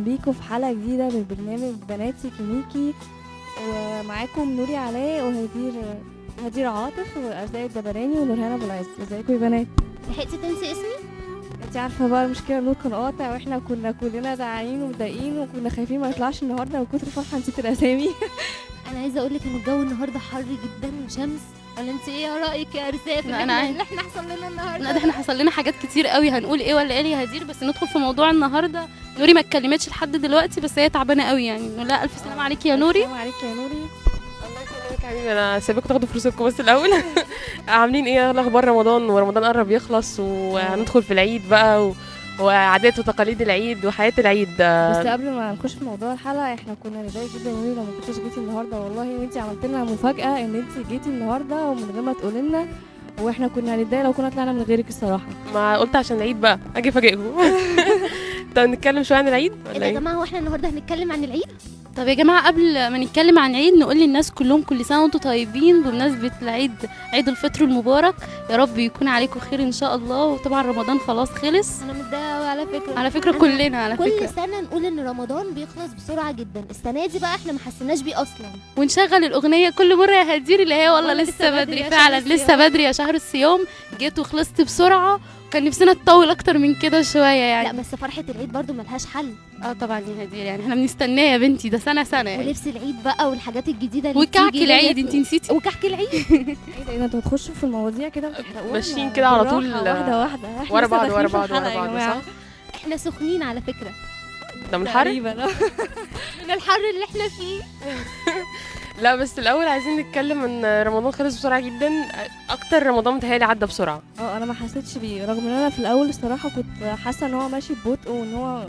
بيكم في حلقة جديدة من برنامج بنات سيكيميكي، ومعاكم نوري علاء وهدير عاطف وارزاق الدبراني ونورهان ابو العز. ازيكم يا بنات؟ لحقتي تنسي اسمي؟ انت عارفه بقى المشكلة، النور كان قاطع واحنا كنا كلنا زعلانين ومتضايقين وكنا خايفين ما يطلعش النهارده، من كتر الفرحة نسيت الاسامي. انا عايزه اقول لك ان الجو النهارده حر جدا وشمس. ولا انت ايه رايك يا ارزاق في اللي احنا حصل لنا النهارده؟ لا ده احنا حصل لنا حاجات كتير قوي، هنقول ايه ولا ايه يا هدير؟ بس ندخل في موضوع النهارده. نوري ما اتكلمتش لحد دلوقتي بس هي تعبانة قوي، يعني نقول لها الف سلامه عليكي يا نوري. السلام عليكي يا نوري. الله يسلمك يا حبيبي، انا سايباكم تاخدوا فرصتكم بس الاول. عاملين ايه؟ اخبار رمضان؟ ورمضان قرب يخلص وهندخل في العيد بقى وعادات وتقاليد العيد وحياة العيد. بس قبل ما نخش في موضوع الحلقة، احنا كنا نتضايق جدا يا نوري لو ما كنتش جيتي النهارده والله، وانتي عملت لنا مفاجاة ان انتي جيتي النهارده ومن غير ما تقولي لنا، واحنا كنا هنتضايق لو كنا طلعنا من غيرك الصراحة. ما قلت عشان العيد بقى اجي افاجئكم. طب نتكلم شوية عن العيد ولا ايه يا جماعة؟ هو احنا النهارده هنتكلم عن العيد؟ طب يا جماعة قبل ما نتكلم عن العيد نقول للناس كلهم كل سنة وانتم طيبين بمناسبة العيد، عيد الفطر المبارك، يا رب يكون عليكم خير ان شاء الله. وطبعا رمضان خلاص خلص. انا متضايقة على فكرة، على فكرة كلنا على كل فكرة سنة نقول ان رمضان بيخلص بسرعة جدا، السنة دي بقى احنا ما حسيناش بيه اصلا. ونشغل الاغنية كل مرة يا هدير اللي هي والله لسه بدري، فعلا لسه بدري يا شهر الصيام، جيت وخلصت بسرعة، كان نفسنا تطول اكتر من كده شوية يعني. لا بس فرحه العيد برضو ملهاش حل. اه طبعا يا هدير، يعني احنا بنستناه يا بنتي، ده سنة سنة يعني. ولبس العيد بقى والحاجات الجديدة اللي وكعك العيد، انت نسيتي وكعك العيد. ايه ده، انتوا هتخشوا في المواضيع كده وتحرقونا؟ ماشيين كده على طول واحدة واحدة، ورا بعض ورا بعض ورا بعض، صح؟ احنا سخنين على فكرة، ده من الحر من الحر اللي احنا فيه. لا بس الاول عايزين نتكلم ان رمضان خلص بسرعة جدا، اكتر رمضان متهيألي عدى بسرعة. انا ما حسيتش بيه، رغم ان انا في الاول الصراحة كنت حاسه ان هو ماشي ببطء وان هو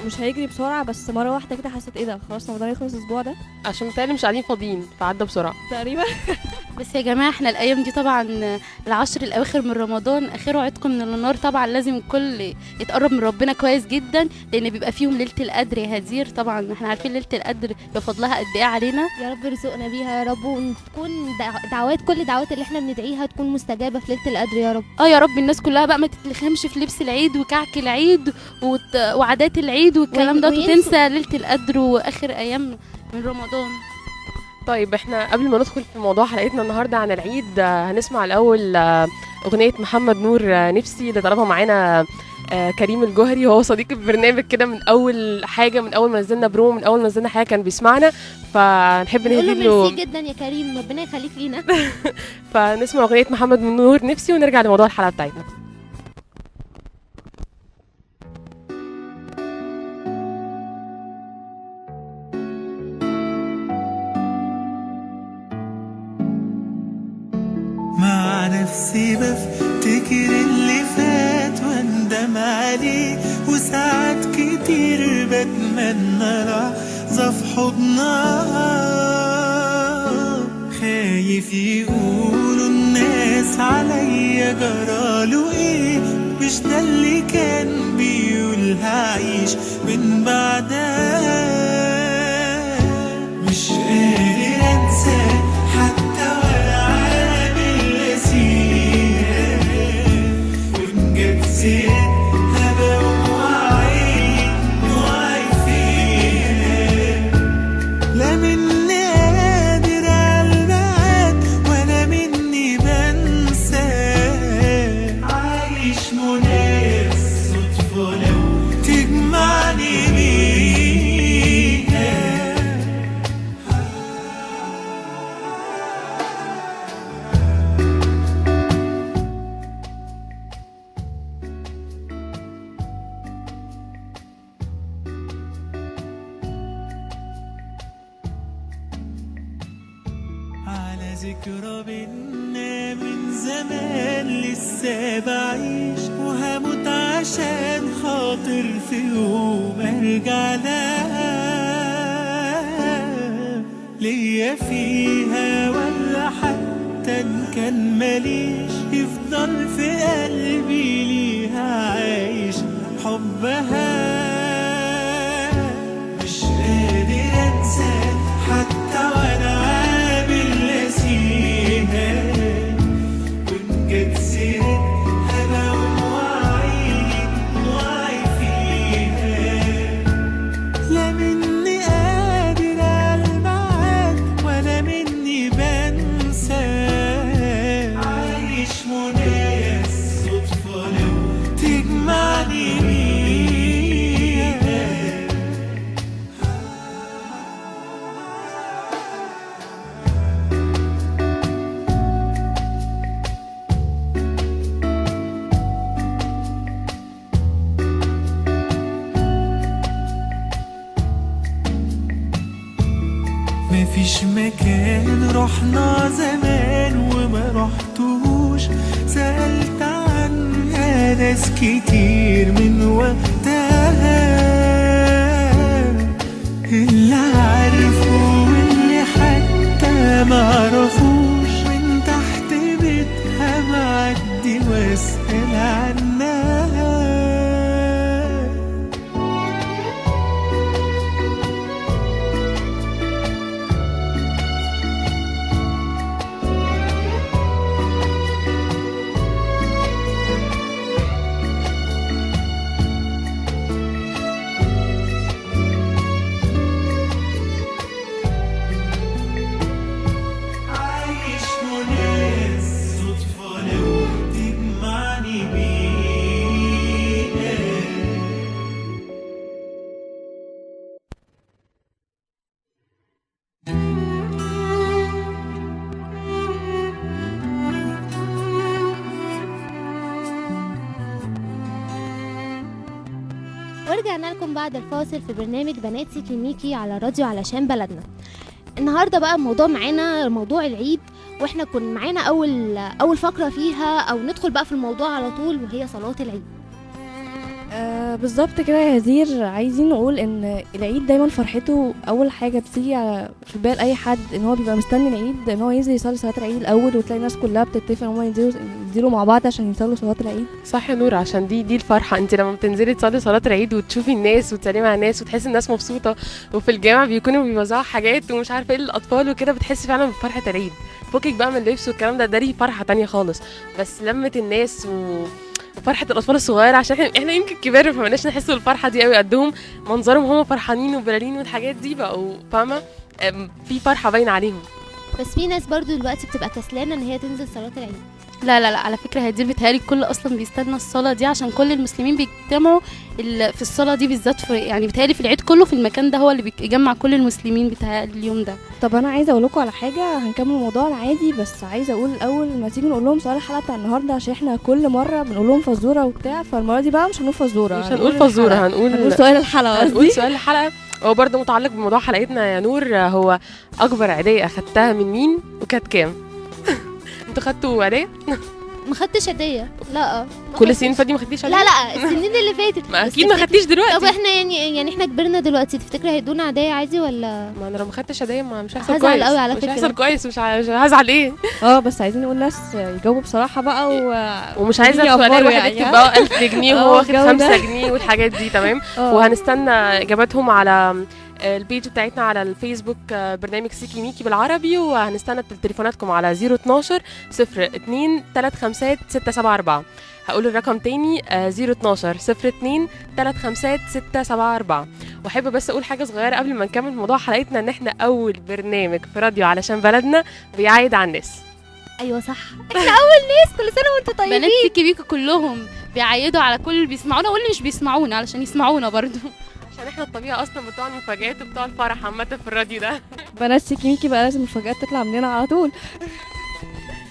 مش هيجري بسرعة، بس مرة واحدة كده حسيت ايه ده، خلاص رمضان يخلص الاسبوع ده، عشان متهيألي مش قاعدين فاضيين فعدى بسرعة تقريبا. بس يا جماعة احنا الايام دي طبعا العشر الاواخر من رمضان اخره عتق من النار، طبعا لازم الكل يتقرب من ربنا كويس جدا، لان بيبقى فيهم ليلة القدر يا هدير. طبعا احنا عارفين ليلة القدر بفضلها قد ايه علينا، يا رب يرزقنا بيها يا رب، وتكون دعوات، كل دعوات اللي احنا بندعيها تكون مستجابة في ليلة القدر يا رب. يا رب الناس كلها بقى ما تتلخمش في لبس العيد وكعك العيد وعادات العيد والكلام ده، وتنسى ليلة القدر واخر ايام من رمضان. طيب احنا قبل ما ندخل في موضوع حلقتنا النهارده عن العيد، هنسمع الاول اغنية محمد نور نفسي اللي طلبها معانا كريم الجوهري، وهو صديق البرنامج كده من اول حاجة، من اول ما نزلنا بروم، من اول ما نزلنا حاجة كان بيسمعنا، فنحب نهدي له. ميرسي جدا يا كريم، ربنا يخليك لينا. فنسمع اغنية محمد نور نفسي ونرجع لموضوع الحلقة بتاعتنا. مع نفسي بفتكر اللي فات واندم عليه، وساعات كتير بتمنى لحظة في حضنها، خايف يقولوا الناس عليا جراله ايه، مش ده اللي كان بيقول هعيش من بعدها، مش قادر انسى حتى ولا لا مني قادر عالبعاد ولا مني بنسى، عايش مناس صدفة لو تجمعني بيها. على ذكرى بينا من زمان لسه بعيش، وهموت عشان خاطر في يوم ارجع لها، ليا فيها ولا حتى ان كان ماليش، يفضل في قلبي ليها عايش حبها، مش قادر انسى حتى وانا عامل نسيها، وإن جت سيرتها بقوم وعيني دموعي فيها، مفيش مكان رحنا زمان وما رحتوش، سألت عنها ناس كتير من وقتها، اللي عرفوا واللي حتى ما عرفوش، من تحت بيتها معدي واسأل عنها. ورجعنا لكم بعد الفاصل في برنامج بنات سيكي ميكي على راديو علشان بلدنا. النهارده بقى الموضوع معانا موضوع العيد، واحنا كنا معانا اول فقره فيها، او ندخل بقى في الموضوع على طول، وهي صلاة العيد. بالظبط كده يا هزير. عايزين نقول ان العيد دايما فرحته اول حاجة بتيجي في بال اي حد ان هو بيبقى مستني العيد، ان هو ينزل يصلي صلاة العيد الاول، وتلاقي الناس كلها بتتفق ان هم ينزلوا مع بعض عشان يصلوا صلاة العيد. صح يا نور، عشان دي الفرحة. انت لما بتنزلي تصلي صلاة العيد وتشوفي الناس وتسلمي على الناس وتحسي الناس مبسوطة، وفي الجامع بيكونوا بيوزعوا حاجات ومش عارفه ايه للاطفال وكده، بتحسي فعلا بفرحة العيد. فكك بقى من اللبس والكلام ده ليه فرحه تانية خالص، بس لمه الناس وفرحه الاطفال الصغيرة، عشان احنا يمكن كبار فما بقناش نحس بالفرحه دي قوي قدهم، منظرهم هم فرحانين وبلالين والحاجات دي بقوا فاهمه، في فرحه باينة عليهم. بس في ناس برضو دلوقتي بتبقى كسلانه ان هي تنزل صلاة العيد. لا لا لا، على فكرة هدير بيتهيألي الكل اصلا بيستنى الصلاة دي، عشان كل المسلمين بيجتمعوا في الصلاة دي بالذات، في يعني بيتهيألي في العيد كله في المكان ده هو اللي بيجمع كل المسلمين بيتهيألي اليوم ده. طب انا عايزه اقول لكم على حاجة، هنكمل الموضوع العادي، بس عايزه اقول الاول ما تيجي نقول لهم سؤال الحلقة بتاع النهارده، عشان احنا كل مرة بنقول لهم فزوره وبتاع، فالمره دي بقى مش هنقول فزوره، مش هنقول فزوره، هنقول سؤال الحلقة. هنقول سؤال الحلقة هو برده متعلق بموضوع حلقتنا يا نور. هو اكبر عيديه اخدتها من مين وكانت كام؟ انتوا خدتوا عيديه؟ ما خدتش هديه. لا كل السنين فاتت ما خدتيش هديه؟ لا لا، السنين اللي فاتت ما اكيد ما خدتيش دلوقتي. طب احنا يعني احنا كبرنا دلوقتي، تفتكري هيدونا هديه عادي ولا؟ ما انا لو ما خدتش هديه ما مش هيحصل كويس. هزعل قوي على فكرة، مش هيحصل كويس، مش هزعل ايه. بس عايزين نقول ناس يجاوبوا بصراحة بقى، ومش عايزه سؤال واحد يكتب بقى 1000 جنيه وهو واخد 5 جنيه والحاجات دي. تمام. وهنستنى اجاباتهم على ال page بتاعتنا على الفيسبوك برنامج سيكي ميكي بالعربي، وهنستنى تليفوناتكم على 012 02 35 674. هقول الرقم تاني 012 02 35 674. واحب بس اقول حاجة صغيرة قبل ما نكمل موضوع حلقتنا، ان احنا اول برنامج في راديو علشان بلدنا بيعايد على الناس. ايوه صح، احنا اول ناس. كل سنة وانتم طيبين. بنات سيكي ميكي كلهم بيعيدوا على كل اللي بيسمعونا واللي مش بيسمعونا علشان يسمعونا برضو، عشان احنا الطبيعة اصلا بتوع المفاجآت وبتوع الفرح عامة في الراديو ده. بنات سيكي ميكي بقى لازم المفاجآت تطلع مننا على طول.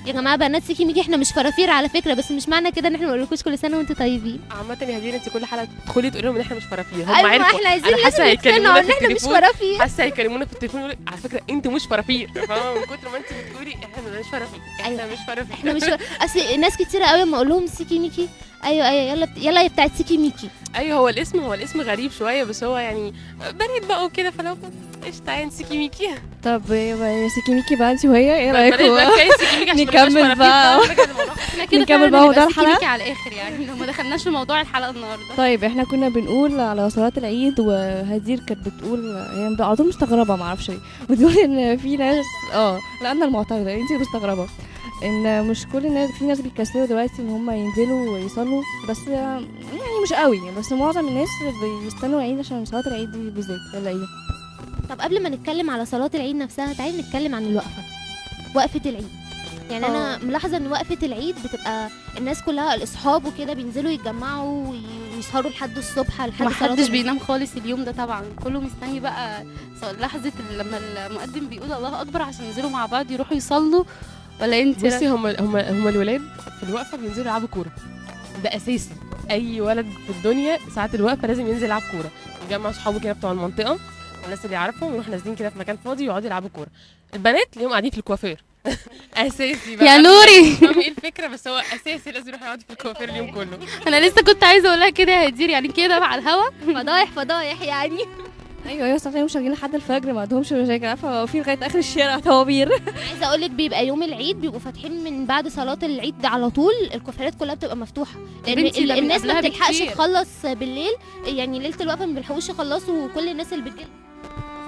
يا جماعة بنات سيكي ميكي احنا مش فرافير على فكرة، بس مش معنى كده ان احنا ما نقولكوش كل سنة وانتم طيبين. عامة يا هدير انت كل حلقة تدخلي تقولي لهم ان احنا مش فرافير، هم عرفوا. احنا عايزين لازم يقتنعوا ان احنا مش فرافير. حاسه هيكلمونا في التليفون يقولوا على فكرة انتوا مش فرافير، فاهمه؟ من كتر ما انت بتقولي احنا مش فرافير، احنا مش فرافير، احنا مش اصل ناس كتيرة قوي اما اقول لهم سيكي ميكي، ايوه ايوه يلا يلا يا بتاعت سيكي ميكي. ايوه هو الاسم غريب شوية، بس هو يعني بنات بقى وكده، فلو قشطه يعني سيكي ميكي. طب يا سيكي ميكي بقى انت وهي ايه رايكم؟ نكمل بقى، نكمل بقى موضوع الحلقة سيكي ميكي على الاخر، يعني لو ما دخلناش في موضوع الحلقة النهارده. طيب احنا كنا بنقول على صلاة العيد، وهدير كانت بتقول هي على طول مستغربه ما اعرفش ليه، بتقول ان في ناس لا انا المعترضة، انت مستغربه ان مش كل الناس، في ناس بيكسلوا دلوقتي ان هم ينزلوا ويصلوا، بس يعني مش قوي، بس معظم الناس بيستنوا العيد عشان صلاة العيد دي بالذات، ولا ايه؟ طب قبل ما نتكلم على صلاة العيد نفسها، تعالي نتكلم عن الوقفة، وقفة العيد. يعني انا ملاحظة ان وقفة العيد بتبقى الناس كلها الاصحاب وكده بينزلوا يتجمعوا ويسهروا لحد الصبح، لحد صلاة. محدش بينام خالص اليوم ده طبعا، كله مستني بقى لحظة لما المقدم بيقول الله اكبر عشان ينزلوا مع بعض يروحوا يصلوا. ولا انت؟ بصي هم الولاد في الوقفة بينزلوا يلعبوا كورة، ده اساسي. اي ولد في الدنيا ساعة الوقفة لازم ينزل يلعب كورة، يجمع صحابه كده بتوع المنطقة الناس اللي يعرفهم يروحوا نازلين كده في مكان فاضي ويقعدوا يلعبوا كورة. البنات اليوم قاعدين في الكوافير اساسي بقى يا نوري. مش فاهمه ايه الفكرة، بس هو اساسي لازم يروح يقعد في الكوافير اليوم كله. انا لسه كنت عايزه اقولها كده يا هدير، يعني كده على الهوا. فضايح فضايح يعني. ايوه صح، تلاقيهم شغالين لحد الفجر، ما عندهمش مشاكل، عارفه واقفين لغاية اخر الشارع طوابير. عايزه اقول لك بيبقى يوم العيد بيبقوا فاتحين من بعد صلاة العيد على طول، الكوافيرات كلها بتبقى مفتوحة، لان الناس ما بتلحقش تخلص بالليل، يعني ليلة الوقفة ما بيلحقوش يخلصوا، وكل الناس اللي بتجي.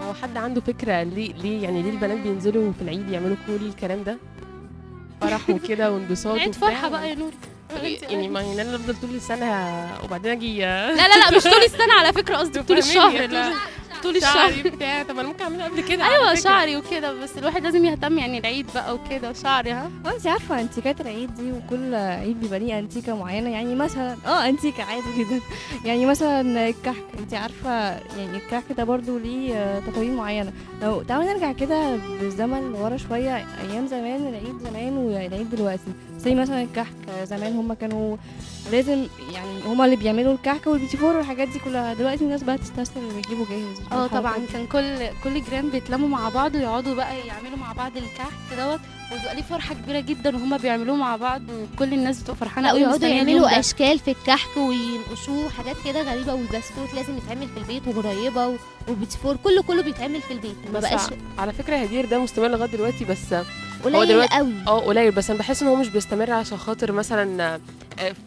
هو حد عنده فكرة ليه يعني ليه البنات بينزلوا في العيد يعملوا كل الكلام ده؟ فرح وكده وانبساط العيد فرحه بقى يا نور، يعني ما يعني انا افضل طول السنة وبعدين اجي. لا لا لا مش طول السنة على فكرة، قصدي طول الشهر. لا طول الشهر بتاع. طب انا ممكن اعملها قبل كده. ايوه شعري وكده، بس الواحد لازم يهتم يعني العيد بقى وكده وشعري. ها انت عارفه انتيكات العيد دي، وكل عيد بيبقى ليه انتيكه معينة، يعني مثلا انتيكه عادي جدا، يعني مثلا الكحك، انت عارفه يعني الكحك ده برده ليه تقاليد معينة. لو تعالوا نرجع كده بالزمن لورا شوية، ايام زمان، العيد زمان والعيد دلوقتي. زي مثلا الكحك زمان هم كانوا لازم يعني هم اللي بيعملوا الكحك والبيتيفور والحاجات دي كلها، دلوقتي الناس بقى تستسهل ويجيبوا جاهز. طبعا كان كل جيران بيتلموا مع بعض ويقعدوا بقى يعملوا مع بعض الكحك دوت، وبيبقى ليه فرحه كبيرة جدا وهما بيعملوه مع بعض، وكل الناس بتبقى فرحانة قوي. يقعدوا يعملوا اشكال في الكحك وينقشوه حاجات كده غريبة، والبسكوت لازم يتعمل في البيت، وغريبة وبيتيفور كله بيتعمل في البيت. ما بقاش على فكرة هدير ده مستمر لغاية دلوقتي، بس قليل قوي. قليل، بس انا بحس ان هو مش بيستمر عشان خاطر مثلا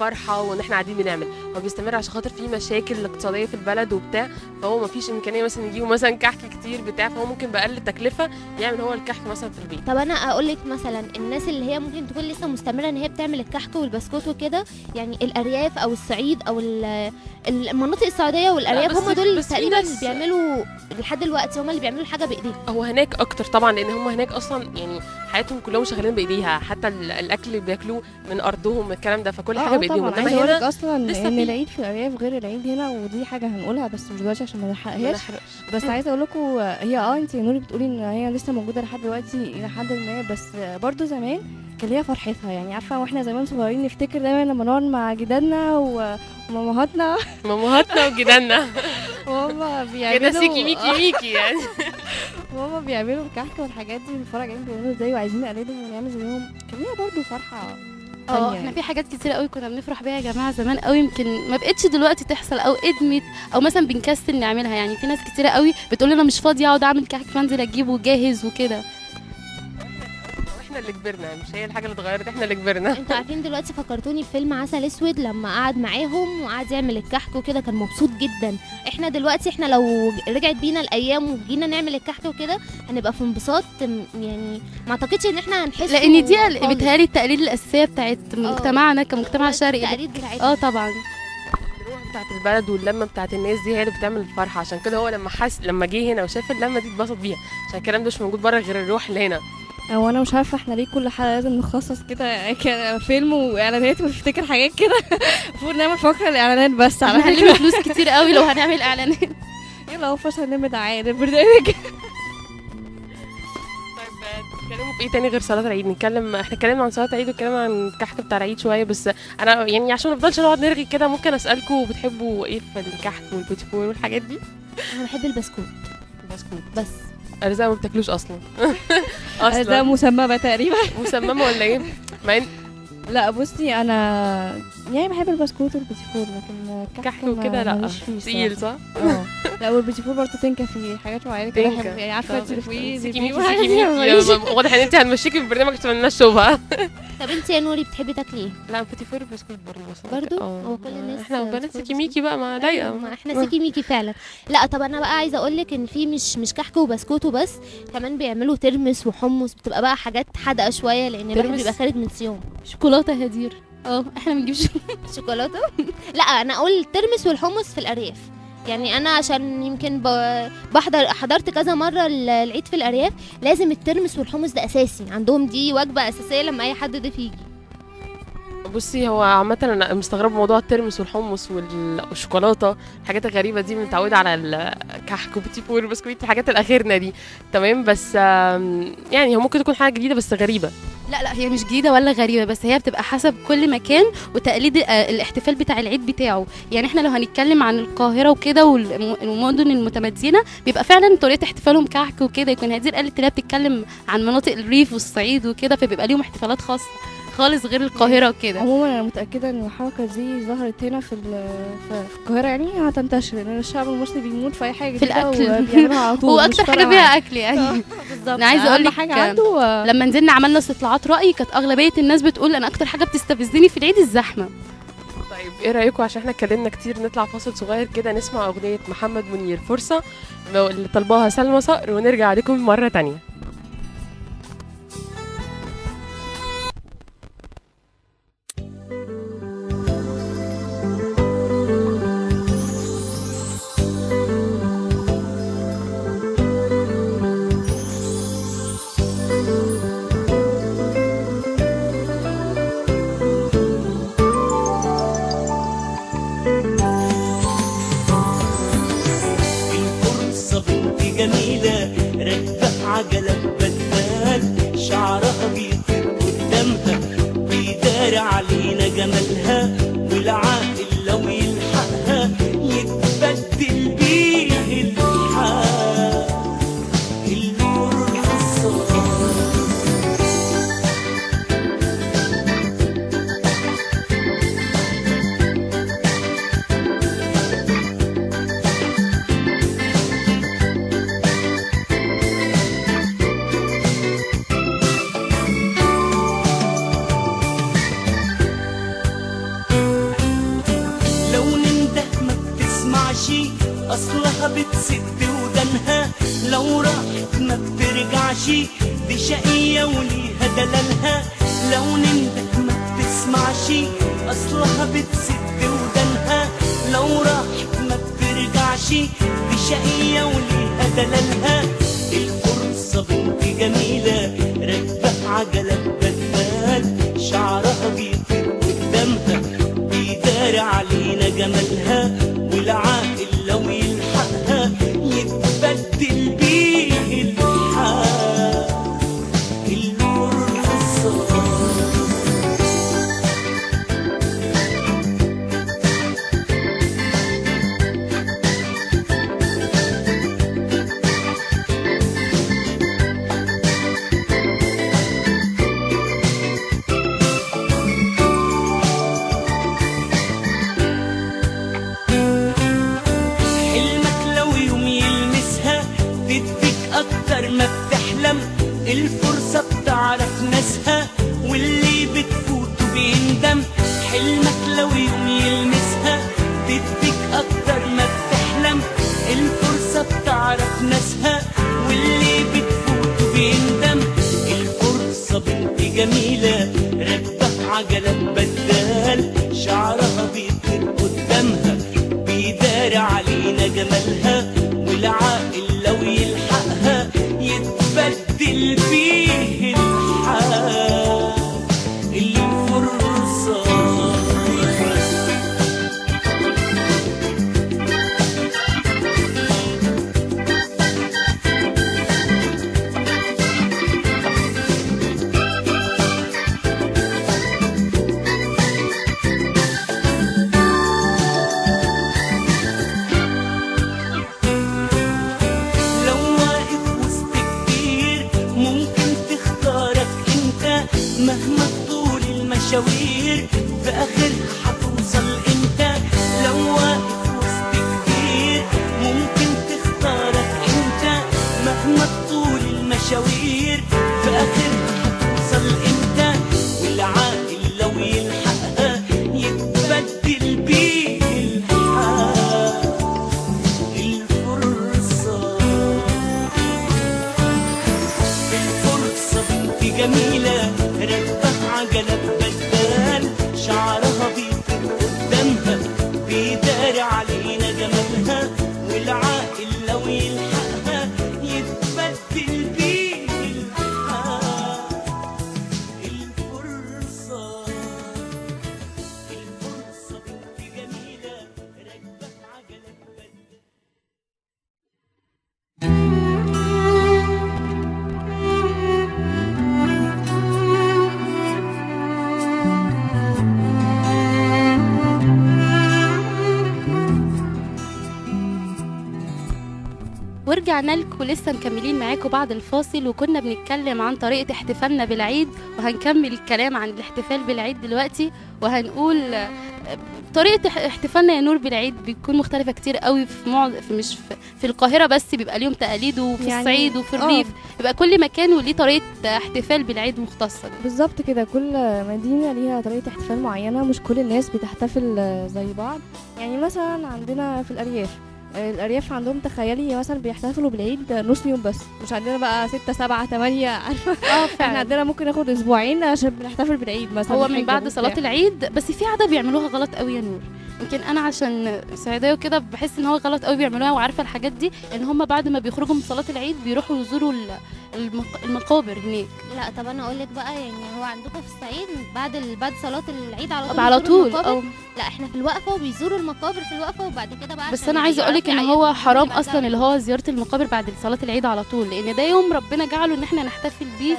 فرحه وان احنا قاعدين بنعمل، هو بيستمر عشان خاطر في مشاكل اقتصادية في البلد وبتاع، فهو ما فيش امكانية مثلا يجيبوا مثلا كحك كتير بتاع، فهو ممكن باقل تكلفة يعمل هو الكحك مثلا في البيت. طب انا اقول لك مثلا الناس اللي هي ممكن تكون لسه مستمرة ان هي بتعمل الكحك والبسكوت وكده، يعني الارياف او الصعيد او المناطق السعودية والارياف، هم دول تقريبا اللي بيعملوا لحد دلوقتي، هم اللي بيعملوا الحاجة بايديهم. هو هناك اكتر طبعا، لان هم هناك اصلا يعني حياتهم كلهم شغالين بايديها، حتى الاكل اللي بياكلوه من ارضهم الكلام ده، فكل حاجة بايديهم. انما هنا اصلا ان العيد في الارياف غير العيد هنا، ودي حاجة هنقولها بس مش دلوقتي عشان ما نحرقهاش. بس عايزه اقول لكم هي انت يا نوري بتقولي ان هي لسه موجودة لحد دلوقتي الى حد ما، بس برضو زمان كان ليها فرحتها، يعني عارفه واحنا زمان صغيرين نفتكر دايما لما نقعد مع جدادنا ومامهاتنا مامهاتنا وجدادنا وهما بيعملوا كده سيكي ميكي ميكي يعني، وهما بيعملوا الكحك والحاجات دي، بنتفرج عليهم بيعملوا ازاي وعايزين نقلدهم ونعمل زيهم، كان ليها برضو فرحه. احنا في حاجات كتير قوي كنا بنفرح بيها يا جماعة زمان قوي، يمكن ما بقتش دلوقتي تحصل او ادمت، او مثلا بنكسل نعملها. يعني في ناس كتير قوي بتقول انا مش فاضية اقعد اعمل كحك فانزل اجيبه جاهز وكده. احنا اللي كبرنا، مش هي الحاجة اللي اتغيرت، احنا اللي كبرنا. انتوا عارفين دلوقتي فكرتوني بفيلم عسل اسود، لما قعد معاهم وقعد يعمل الكحك وكده كان مبسوط جدا. احنا دلوقتي احنا لو رجعت بينا الايام وجينا نعمل الكحك وكده هنبقى في انبساط، يعني ما اعتقدش ان احنا هنحس، لان دي بيتهيألي التقاليد الاساسية بتاعت مجتمعنا كمجتمع شرقي. طبعا الروح بتاعت البلد واللمه بتاعت الناس دي هي اللي بتعمل الفرحة، عشان كده هو لما جه هنا وشاف اللمة دي اتبسط بيها، عشان الكلام ده مش موجود بره غير الروح اللي هنا. هو انا مش عارفه احنا ليه كل حلقة لازم نخصص كده فيلم واعلانات ونفتكر حاجات كده. المفروض نعمل فقره الاعلانات بس على فكرة، هنلم فلوس كتير قوي لو هنعمل اعلانات. يلا هو فرصة نلم دعاية للبرنامج. طيب نتكلموا في ايه تاني غير صلاة العيد؟ نتكلم، احنا اتكلمنا عن صلاة العيد واتكلمنا عن الكحك بتاع العيد شوية، بس انا يعني عشان ما نفضلش نقعد نرغي كده ممكن اسالكم بتحبوا ايه في الكحك والبيتيفور والحاجات دي؟ انا بحب البسكوت. البسكوت بس. ارزاق ما بتاكلوش اصلا. ارزاق مسممه تقريبا. مسممه ولا ايه؟ لا بصي انا يعني بحب البسكوت والبيتيفور، لكن كحك وكده لا تقيل صح؟ لا والبيتيفور برضه تنكه في حاجات معينة كده بحب، يعني عارفه انت في سيكي ميكي. واضح ان انت هنمشيكي في البرنامج عشان ما شوفها. طب انت يا نوري بتحبي تاكلي ايه؟ لا بيتيفور وبسكوت برضه. برضه هو كل الناس احنا بنات سيكي ميكي بقى، ما لايقة، ما احنا سيكي ميكي فعلا. لا طب انا بقى عايزه اقول لك ان في مش كحك وبسكوت وبس، كمان بيعملوا ترمس وحمص، بتبقى بقى حاجات حادقه شوية لان الواحد بيبقى خارج من صيام. شوكولاتة هدير. احنا ما بنجيبش شوكولاتة. لا انا اقول الترمس والحمص في الارياف، يعني انا عشان يمكن بحضر حضرت كذا مرة العيد في الارياف، لازم الترمس والحمص ده اساسي عندهم، دي وجبة اساسية لما اي حد ضيف يجي. بصي هو عامة انا مستغربه موضوع الترمس والحمص والشوكولاته، الحاجات الغريبة دي متعوده على الكحك وبيتيفور والبسكويت، الحاجات الاخيرنا دي تمام، بس يعني هو ممكن تكون حاجة جديدة بس غريبة. لا لا، هي مش جديدة ولا غريبة، بس هي بتبقى حسب كل مكان وتقليد الاحتفال بتاع العيد بتاعه. يعني احنا لو هنتكلم عن القاهرة وكده والمدن المتمدنة بيبقى فعلا طريقه احتفالهم كعك وكده. يكون هدير قالت اللي هي بتتكلم عن مناطق الريف والصعيد وكده، فبيبقى ليهم احتفالات خاصة خالص غير القاهرة وكده. عموما انا متاكدة ان الحركة دي ظهرت هنا في القاهرة، يعني هتنتشر، لان الشعب المصري بيموت في اي حاجة في الاكل وبيعملها على طول، واكتر حاجة فيها اكل يعني. بالظبط. انا عايزه اقول لك حاجة عنده، لما نزلنا عملنا استطلاعات راي كانت اغلبية الناس بتقول انا اكتر حاجة بتستفزني في العيد الزحمة. طيب ايه رايكم، عشان احنا اتكلمنا كتير نطلع فاصل صغير كده نسمع اغنية محمد منير فرصة اللي طلباها سلمى صقر، ونرجع لكم مرة تانية. جميلة راكبة عجلة بدال، شعرها بيطير قدامها بيدار علينا جمالها، والعاقل لو يلحقها يتبدل بيه الحال الفرصة. أصلها بتسد ودنها، لو راحت ما بترجعش، دي شقية وليها دلالها. لو ننده ما بتسمعش، أصلها بتسد ودنها، لو راحت ما بترجعش، دي شقية وليها دلالها. الفرصة بنت جميلة راكبة عجلة بدال، شعرها بيطير قدامها بيدار علينا جمالها، والعاقل لو يلحقها يتبدل بيه الحال الفرصة. الفرصة بتعرف ناسها واللي بتفوته بيندم، حلمك لو يوم يلمسها تديك أكتر ما بتحلم. الفرصة بتعرف ناسها واللي بتفوته بيندم. الفرصة بنت جميلة راكبة عجلة بدال، شعرها بيطير قدامها بيدار علينا جمالها، والعاقل لو يلحقها يتبدل بيه الحال الفرصة. مهما طول المشاوير في آخرها هتوصل انت، لو واقف وسط كتير ممكن تختارك انت. مهما طول المشاوير في آخرها هتوصل انت، والعاقل لو يلحقها يتبدل بيه الحال الفرصة. الفرصة بنت جميلة راكبة عجلة بدال، شعرها بيطير قدامها بيدار علينا جمالها، والعاقل لو يلحقها يتبدل بيه الحال الفرصة. الفرصة بنت جميلة راكبة عجلة بدال. ورجعنا لكم لسه مكملين معاكم بعد الفاصل، وكنا بنتكلم عن طريقة احتفالنا بالعيد، وهنكمل الكلام عن الاحتفال بالعيد دلوقتي. وهنقول طريقة احتفالنا يا نور بالعيد بتكون مختلفة كتير قوي في مش في القاهرة بس بيبقى ليهم تقاليد، وفي يعني الصعيد وفي الريف يبقى كل مكان وليه طريقة احتفال بالعيد مختصة. بالظبط كده، كل مدينة ليها طريقة احتفال معينة، مش كل الناس بتحتفل زي بعض. يعني مثلا عندنا في الأرياف، الأرياف عندهم تخيلي مثلا بيحتفلوا بالعيد نص يوم بس، مش عندنا بقى 6 7 8 عارفة. احنا عندنا ممكن ناخد أسبوعين عشان بنحتفل بالعيد مثلا. هو من بعد صلاة العيد، بس في عادة بيعملوها غلط قوي يا نور، يمكن أنا عشان صعيدية وكده بحس إن هو غلط قوي بيعملوها، وعارفة الحاجات دي إن هم بعد ما بيخرجوا من صلاة العيد بيروحوا يزوروا المقابر هناك. لا طب انا اقول لك بقى، يعني هو عندكم في الصعيد بعد صلاة العيد على طول على طول؟ لا احنا في الوقفة وبيزوروا المقابر في الوقفة وبعد كده بقى. بس انا عايزه اقول لك ان هو حرام اصلا اللي هو زيارة المقابر بعد صلاة العيد على طول، لان ده يوم ربنا جعله ان احنا نحتفل بيه.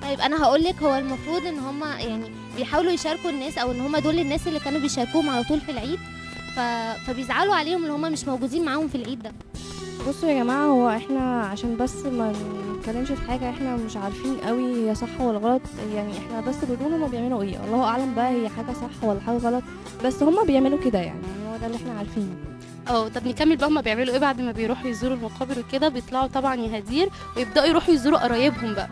طيب انا هقول لك، هو المفروض ان هم يعني بيحاولوا يشاركوا الناس، او ان هم دول الناس اللي كانوا بيشاركوهم على طول في العيد، فبيزعلوا عليهم اللي هم مش موجودين معاهم في العيد ده. بصوا يا جماعة، هو احنا عشان بس ما نتكلمش في حاجة احنا مش عارفين قوي هي صح ولا غلط، يعني احنا بس بنقول هما بيعملوا ايه، الله اعلم بقى هي حاجة صح ولا حاجة غلط، بس هما بيعملوا كده، يعني هو ده اللي احنا عارفينه. طب نكمل بقى، هما بيعملوا ايه بعد ما بيروحوا يزوروا المقابر وكده؟ بيطلعوا طبعا يا هدير ويبداوا يروحوا يزوروا قرايبهم بقى.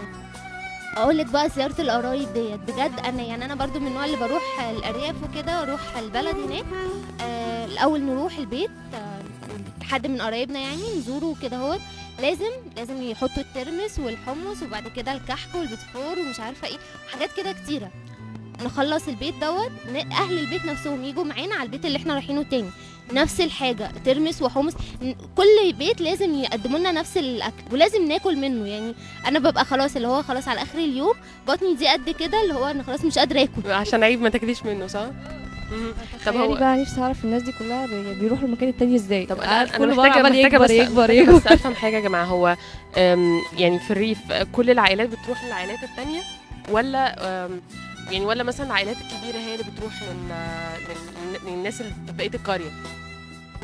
اقول لك بقى زيارة القرايب ديت بجد، انا يعني انا برضو من النوع اللي بروح الارياف وكده، اروح البلد هناك. الاول نروح البيت حد من قرايبنا يعني نزوره كده، هو لازم يحطوا الترمس والحمص وبعد كده الكحك والبتفور ومش عارفه ايه حاجات كده كتيرة. نخلص البيت دوت، اهل البيت نفسهم يجوا معانا على البيت اللي احنا رايحينه تاني، نفس الحاجة ترمس وحمص. كل بيت لازم يقدموا لنا نفس الاكل ولازم ناكل منه. يعني انا ببقى خلاص اللي هو خلاص على اخر اليوم بطني دي قد كده، اللي هو انا خلاص مش قادرة اكل عشان عيب ما تاكليش منه، صح؟ طب هو بقى نفسي اعرف الناس دي كلها بيروحوا المكان التاني ازاي. طب انا محتاجه بس افهم حاجة يا جماعة، هو يعني في الريف كل العائلات بتروح للعائلات التانية، ولا يعني ولا مثلا العائلات الكبيرة هي اللي بتروح للناس اللي في بقية القرية؟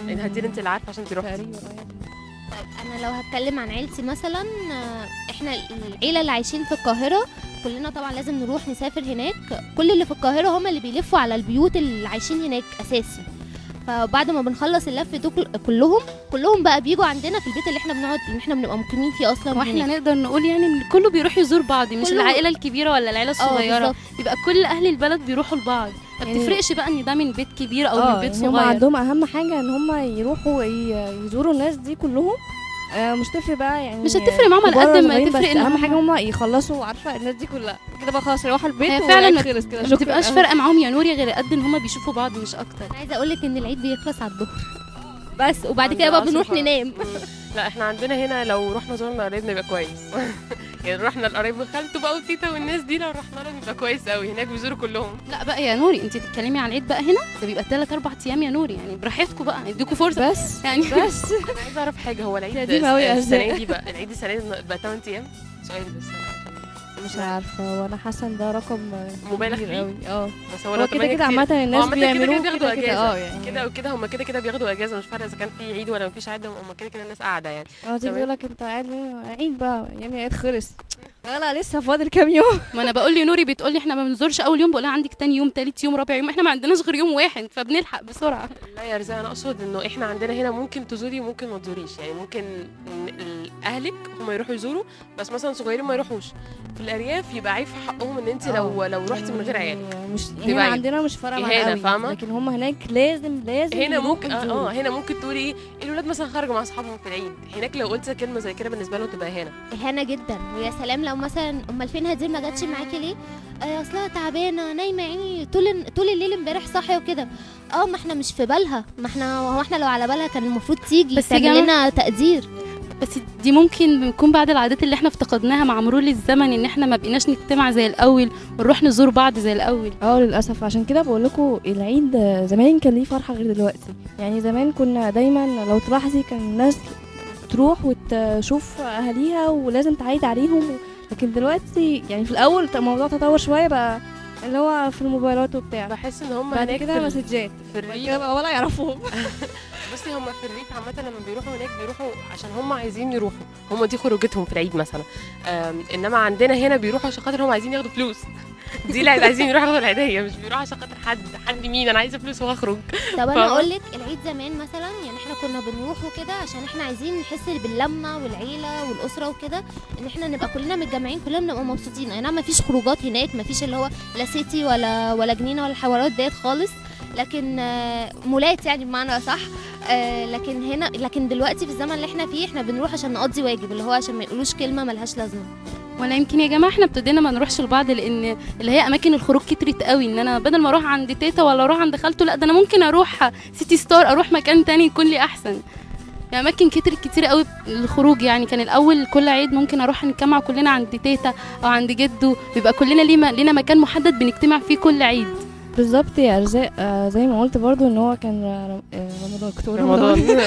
يعني هدير انت اللي عارفه عشان تروحي. طيب انا لو هتكلم عن عيلتي مثلا، احنا العيلة اللي عايشين في القاهرة كلنا طبعا لازم نروح نسافر هناك. كل اللي في القاهرة هم اللي بيلفوا على البيوت اللي عايشين هناك اساسي. فبعد ما بنخلص اللف دول كلهم بقى بيجوا عندنا في البيت اللي احنا بنقعد، اللي احنا بنبقى مقيمين فيه اصلا. واحنا نقدر نقول يعني ان كله بيروح يزور بعض، مش العائلة الكبيرة ولا العائلة الصغيرة، بيبقى كل اهل البلد بيروحوا لبعض. ما بتفرقش بقى ان ده من بيت كبير او من بيت صغير. هم عندهم اهم حاجة ان هم يروحوا يزوروا الناس دي كلهم، مش تفرق بقى يعني، مش هتفرق معاهم على قد ما تفرق ان اهم حاجة هم يخلصوا، عارفه الناس دي كلها كده بقى خلاص يروحوا البيت فعلا خلص كده، ما بتبقاش فارقه معاهم يا نوري غير قد ان هم بيشوفوا بعض مش اكتر. انا عايزه اقول لك ان العيد بيخلص على الظهر بس، وبعد كده بقى بنروح ننام. لا احنا عندنا هنا لو رحنا زورنا قرايبنا يبقى كويس. يعني رحنا لقرايب خالته بقى وتيتا والناس دي، لو رحنا لهم يبقى كويس قوي، هناك بيزوروا كلهم. لا بقى يا نوري انت تتكلمي عن العيد بقى هنا ده بيبقى 3 4 ايام يا نوري، يعني براحتكم بقى نديكم فرصة بس يعني. بس انا عايزه اعرف حاجة، هو العيد السنة دي بقى، العيد السنة دي بقى 8 ايام؟ سؤال بس مش عارفه، وانا حاسه ان ده رقم مبالغ فيه قوي. بس هو كده كده عامة الناس بيعملوه كده كده، يعني كده وكده هم كده كده بياخدوا اجازه، مش فارقه اذا كان في عيد ولا مفيش عيد، هم كده كده الناس قاعدة يعني. تيجي يقول لك انت قاعد عيد بقى، يعني عيد خلص، لا لسه فاضل كام يوم. ما انا بقول لي نوري بتقول لي احنا ما بنزورش اول يوم، بقول لها عندك تاني يوم تالت يوم رابع يوم، احنا ما عندناش غير يوم واحد فبنلحق بسرعة. لا يا رزاق، انا اقصد انه احنا عندنا هنا ممكن تزوري وممكن ما تزوريش، يعني ممكن اهلك هم يروحوا يزوروا، بس مثلا صغيرين ما يروحوش. في الارياف يبقى عيب في حقهم ان انت لو رحتي من غير عيالك، مش هنا عندنا مش فارقه معانا قوي، لكن هم هناك لازم هنا ممكن هنا ممكن تقولي ايه، الولاد مثلا خرجوا مع اصحابهم في العيد، هناك لو قلت كلمة زي كده بالنسبة لهم تبقى اهانه، اهانه جدا. ويا سلام لو مثلا امال فين هدير ما جاتش معاكي ليه؟ اصلها تعبانة نايمة يعني طول الليل امبارح صاحية وكده. ما احنا مش في بالها، ما احنا هو احنا لو على بالها كان المفروض تيجي تعمل لنا تقدير. بس دي ممكن بنكون بعد العادات اللي احنا افتقدناها مع مرور الزمن، ان احنا ما بقيناش نجتمع زي الاول ونروح نزور بعض زي الاول. للاسف، عشان كده بقول لكم العيد زمان كان ليه فرحه غير دلوقتي. يعني زمان كنا دايما لو تلاحظي كان الناس تروح وتشوف اهاليها ولازم تعيد عليهم، لكن دلوقتي يعني في الاول الموضوع تطور شوية بقى، اللي هو في الموبايلات وبتاع. بحس ان هم بعد هناك كده مسجات في الريف ولا يعرفوهم. بصي هم في الريف عامة لما بيروحوا هناك بيروحوا عشان هم عايزين يروحوا، هم دي خروجتهم في العيد مثلا. انما عندنا هنا بيروحوا عشان خاطر هم عايزين ياخدوا فلوس. دي اللي عايزين يروحوا ياخدوا العيديه، مش بيروحوا عشان خاطر حد مين انا عايزه فلوس وهخرج. طب انا اقول لك العيد زمان مثلا، يعني احنا كنا بنروح وكده عشان احنا عايزين نحس باللمه والعيلة والاسرة وكده، ان احنا نبقى كلنا متجمعين، كلنا بنبقى مبسوطين. اي نعم مفيش خروجات هناك، مفيش اللي هو لا سيتي ولا جنينة ولا الحوارات ديت خالص، لكن مولات يعني بمعنى صح. لكن هنا، لكن دلوقتي في الزمن اللي احنا فيه احنا بنروح عشان نقضي واجب، اللي هو عشان ما يقولوش كلمة ملهاش لازمه. ولا يمكن يا جماعة احنا ابتدينا ما نروحش لبعض، لان اللي هي اماكن الخروج كترت قوي، ان انا بدل ما اروح عند تيتا ولا اروح عند خالته، لا ده انا ممكن اروح سيتي ستار، اروح مكان تاني يكون لي احسن. يعني اماكن كترت كتير قوي الخروج. يعني كان الاول كل عيد ممكن اروح نتجمع كلنا عند تيتا او عند جده، بيبقى كلنا لينا مكان محدد بنجتمع فيه كل عيد. بالظبط يا ارزاق. زي ما قلت برضو ان هو كان رمضان، كنت بقول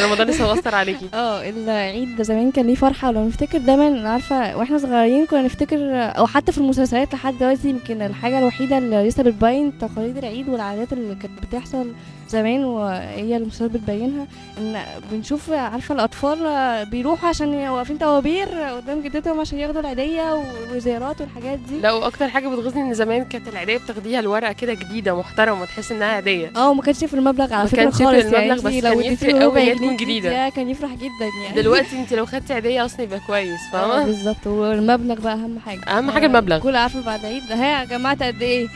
رمضان لسه مأثر عليكي. العيد ده زمان كان ليه فرحه، ولو نفتكر دايما عارفه واحنا صغيرين كنا نفتكر، او حتى في المسلسلات لحد دلوقتي، يمكن الحاجة الوحيدة اللي لسه بتبين تقاليد العيد والعادات اللي كانت بتحصل زمان وهي المسلسلات بتبينها، ان بنشوف عارفه الاطفال بيروحوا عشان واقفين طوابير قدام جدتهم عشان ياخدوا العيديه وزيارات والحاجات دي. لا واكتر حاجة بتغيظني ان زمان كانت العيديه بتاخديها الورقة كده جديدة محترمه، تحس انها عيديه. وما كانش في المبلغ على فكرة خالص، يعني المبلغ بس لو اديتي ربع جنيه جديدة كان يفرح جدا يعني. دلوقتي انت لو خدتي عيديه اصلا يبقى كويس، فاهمه؟ بالظبط. والمبلغ بقى اهم حاجة، اهم حاجة المبلغ. كل عارفه بعد عيد ها يا جماعة قد ايه.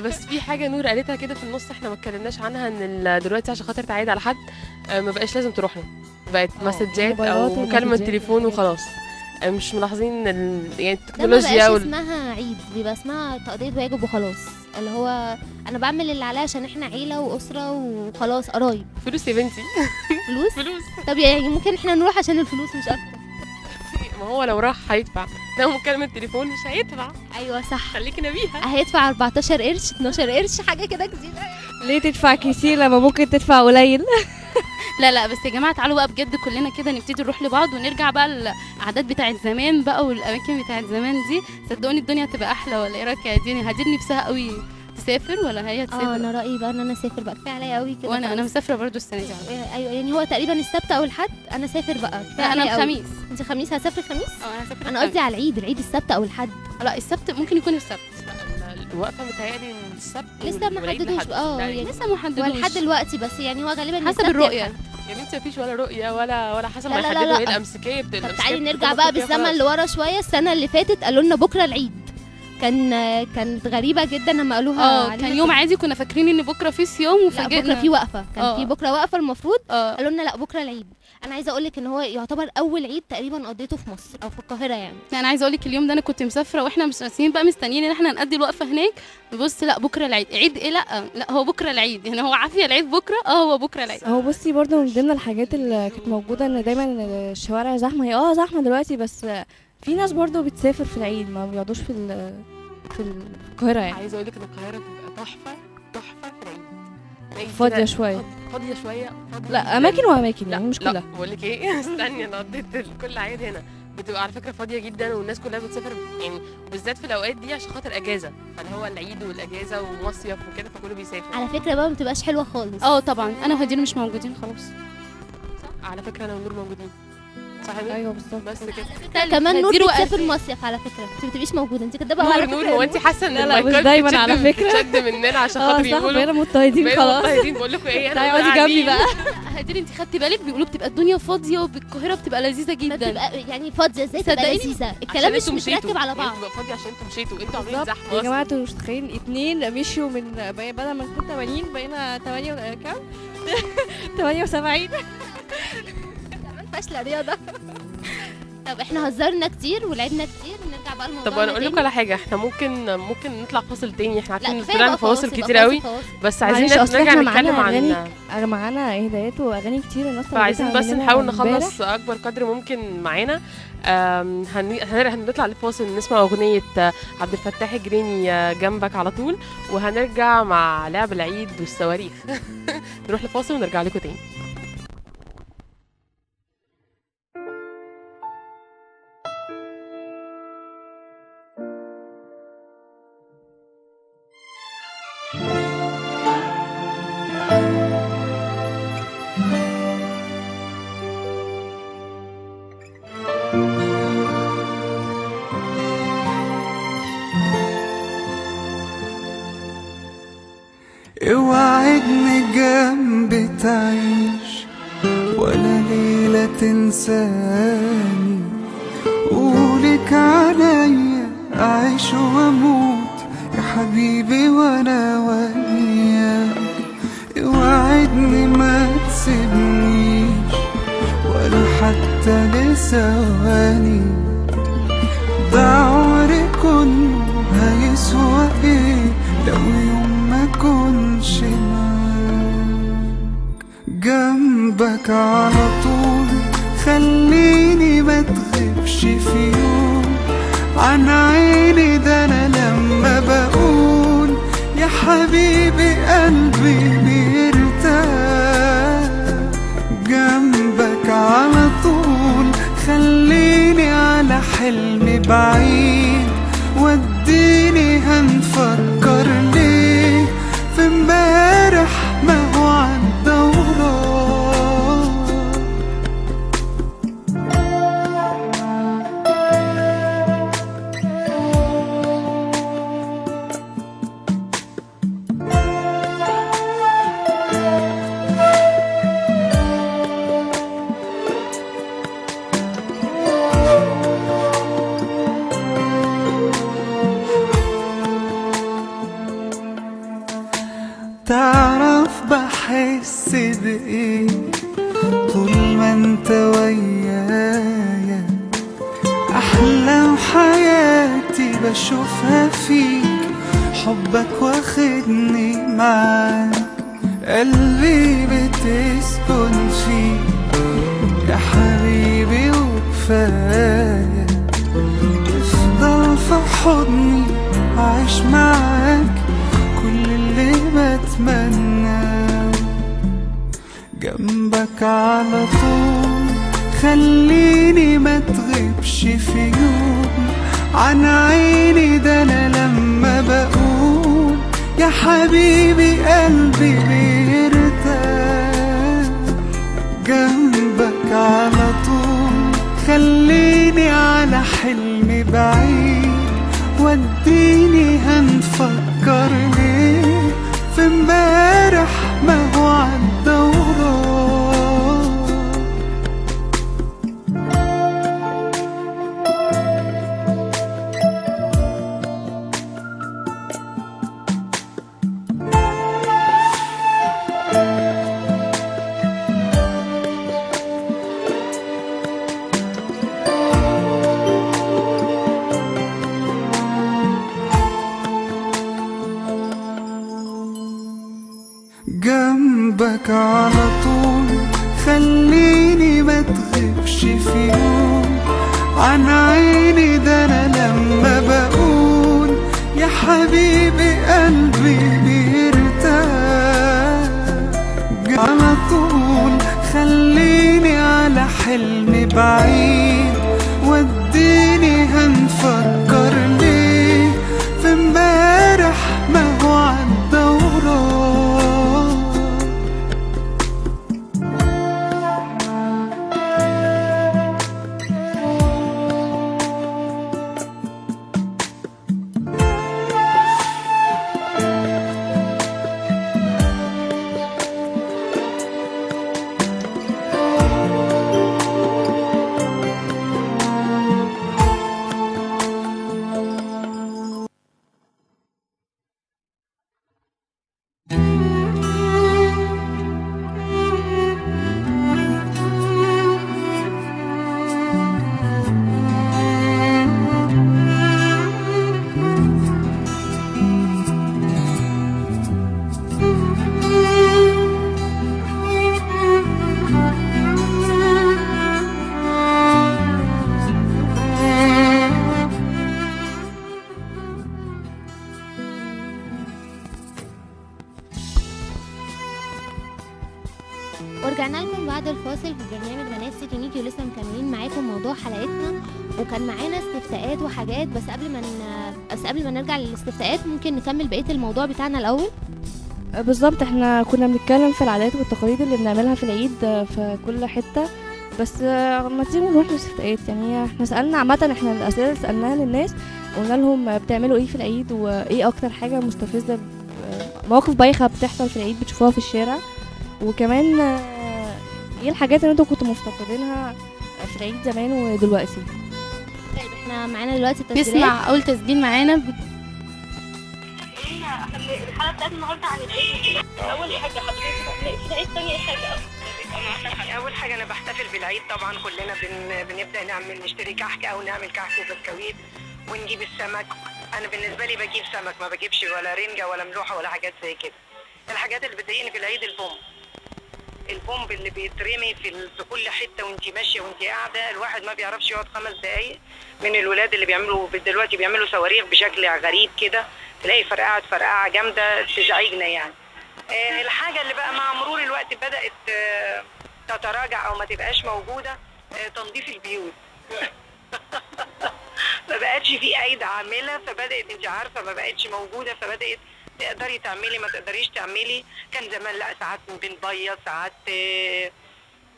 بس في حاجة نور قالتها كده في النص احنا ما اتكلمناش عنها، ان دلوقتي عشان خاطر تعيد على حد ما بقاش لازم تروح له، بقت مسجات او مكالمة تليفون وخلاص. مش ملاحظين يعني التكنولوجيا ما بقاش اسمها عيد، بيبقى اسمها تقضيه واجب وخلاص، اللي هو انا بعمل اللي عليا عشان احنا عيله واسره وخلاص، قرايب. فلوس يا بنتي. فلوس. طب يعني ممكن احنا نروح عشان الفلوس مش اكتر. ما هو لو راح هيدفع، لو مكالمة تليفون مش هيدفع. ايوه صح، خليكي نبيهه. هيدفع 14 قرش 12 قرش حاجة كده كتير. ليه تدفع كتير لما ممكن تدفع قليل؟ لا بس يا جماعة تعالوا بقى بجد كلنا كده نبتدي نروح لبعض ونرجع بقى العادات بتاعت زمان بقى والاماكن بتاعت زمان دي، صدقوني الدنيا هتبقى احلى. ولا ايه رايك يا ديني؟ هدير نفسها قوي تسافر ولا هي تسافر؟ انا رايي بقى ان انا اسافر بقى، كفاية عليا قوي كده. وانا مسافرة برضو السنة دي. ايوه يعني هو تقريبا السبت او الحد انا اسافر بقى. لا انا الخميس. انت خميس هتسافري خميس؟ انا هسافر. انا قصدي على العيد السبت او الحد. لا السبت، ممكن يكون السبت. الوقفة متهيألي السبت لسه ما حددوش. يعني لسه ما حددوش لحد دلوقتي، بس يعني هو غالبا حسب الرؤية يا بنتي. مفيش ولا رؤية ولا حسب ما يحددوا. ايه الامسكيه؟ طب تعالي نرجع بقى بالزمن اللي ورا شوية. السنة اللي فاتت قالوا لنا بكره العيد، كانت غريبة جدا لما قالوها. كان يوم عادي، كنا فاكرين ان بكره في صيام، وفاجئنا بكره في وقفه. كان في بكره وقفه المفروض. قالوا لنا لا بكره العيد. انا عايزه اقول لك ان هو يعتبر اول عيد تقريبا قضيته في مصر او في القاهرة يعني. انا عايزه اقول لك اليوم ده انا كنت مسافرة، واحنا مش ناسيين بقى، مستنيين ان احنا نقضي الوقفة هناك. بص لا بكره العيد. عيد ايه؟ لا هو بكره العيد، يعني هو عافية العيد بكره. هو بكره العيد. هو بصي برده من ضمن الحاجات اللي كانت موجودة ان دايما الشوارع زحمة. هي زحمة دلوقتي، بس في ناس برضو بتسافر في العيد، ما بيقعدوش في القاهرة يعني. عايزه اقول لك ان القاهرة بتبقى تحفة تحفة في العيد، فاضية شوية، فاضية شوية. لا اماكن واماكن يعني، مش كلها. لا بقول لك ايه، استني انا قضيت كل عيد هنا، بتبقى على فكرة فاضية جدا، والناس كلها بتسافر يعني، وبالذات في الاوقات دي عشان خاطر اجازه، فاللي هو العيد والاجازه ومصيف وكده، فكله بيسافر. على فكرة بقى ما بتبقاش حلوة خالص. طبعا انا وهدير مش موجودين خلاص. على فكرة انا ونور موجودين. صح؟ ايوه بالظبط. بس كده كمان نور بتسافر مصيف على فكرة، انت ما بتبقيش موجودة، انت كدابه. نور نور، هو انت حاسه ان المايكات دايما على فكرة بتشد مننا عشان خاطر يقولوا بقينا مضطهدين خلاص؟ مضطهدين. بقول لكم ايه، انا اقعدي جنبي بقى. هدير انت خدتي بالك بيقولوا بتبقى الدنيا فاضية وبالقاهره بتبقى لذيذة جدا. بتبقى يعني فاضية ازاي تبقى لذيذة؟ الكلام مش متركب على بعض. بتبقى فاضية عشان انتوا مشيتوا، انتوا عاملين زحمة يا جماعة. انتوا مش متخيلين، 2 مشيوا من بدل ما نكون 80 بقينا 8 كام؟ 78. فاشلة رياضة. طب احنا هزرنا كتير ولعبنا كتير، نرجع بقى الموضوع. طب انا اقول لكم على حاجة، احنا ممكن نطلع فاصل تاني. احنا عارفين طلعنا فواصل كتير قوي، بس عايزين نرجع نتكلم عن معانا اهداءات واغاني كتير الناس، فعايزين بس نحاول نخلص اكبر قدر ممكن معانا. هنطلع لفاصل نسمع اغنية عبد الفتاح الجريني جنبك على طول، وهنرجع مع لعب العيد والصواريخ. نروح لفاصل ونرجع لكم تاني. اوعدني جنبي تعيش ولا ليلة تنساني، قولك عليا أعيش وأموت يا حبيبي وأنا وياك. اوعدني ما تسيبنيش ولا حتى لثواني، ده عمري كله هيسوى ايه لو يوم ما كنش معاك. جنبك على طول خليني ما تغيبش في يوم عن عيني، ده انا لما بقول يا حبيبي قلبي بيرتاح. جنبك على طول خليني على حلمي بعيد، وديني هنفكر ليه في امبارح ما هو عدى وراح. تعرف بحس بإيه طول ما انت ويايا، أحلام حياتي بشوفها فيك، حبك واخدني معاك، قلبي بتسكن فيك يا حبيبي وكفاية. افضل في حضني عايش معاك كل اللي بتمناه. جنبك على طول خليني ما تغيبش في يوم عن عيني، ده انا لما بقول يا حبيبي قلبي بيرتاح. جنبك على طول خليني على حلمي بعيد، وديني هنفكر ليه في امبارح ما هو عدى وراح. جنبك على طول خليني ما تغيبش في يوم عن عيني، ده انا لما بقول يا حبيبي قلبي بيرتاح. على طول خليني على حلمي بعيد، وديني هنفكر ليه في امبارح ما هو عدى وراح. ورجعنا لكم بعد الفاصل في برنامج بنات سيكي، ولسه مكملين معاكم موضوع حلقتنا، وكان معانا استفتاءات وحاجات. بس قبل ما نرجع للاستفتاءات ممكن نكمل بقية الموضوع بتاعنا الاول. بالظبط، احنا كنا بنتكلم في العادات والتقاليد اللي بنعملها في العيد في كل حتة. بس ما تيجي نروح للاستفتاءات. يعني احنا سالنا عامة، احنا الاسئلة اللي سالناها للناس قلنا لهم بتعملوا ايه في العيد، وايه اكتر حاجة مستفزة، مواقف بايخة بتحصل في العيد بتشوفوها في الشارع، وكمان ايه الحاجات اللي انتوا كنتوا مفتقدينها في العيد زمان ودلوقتي. طيب احنا معانا دلوقتي التسجيلات. نسمع اول تسجيل معانا. الحلقة بتاعت النهارده عن العيد وكده. اول حاجة حضرتك في العيد، ثاني حاجة اول حاجة انا بحتفل بالعيد طبعا، كلنا بنبدا نعمل نشتري كحك او نعمل كحك وبسكويت ونجيب السمك. انا بالنسبة لي بجيب سمك، ما بجيبش ولا رنجه ولا ملوحه ولا حاجات زي كده. الحاجات اللي بتضايقني في العيد البومب اللي بيترمي في كل حتة وانت ماشية وانت قاعدة. الواحد ما بيعرفش يقعد 5 دقايق من الولاد اللي بيعملوا دلوقتي، بيعملوا صواريخ بشكل غريب كده، تلاقي فرقعه جامدة تزعجنا يعني. الحاجة اللي بقى مع مرور الوقت بدات تتراجع او ما تبقاش موجودة، تنظيف البيوت. ما بقتش في ايد عامله، فبدات انت عارفه ما بقتش موجودة، فبدات تقدري تعملي ما تقدريش تعملي. كان زمان لا، ساعات بنبيض، ساعات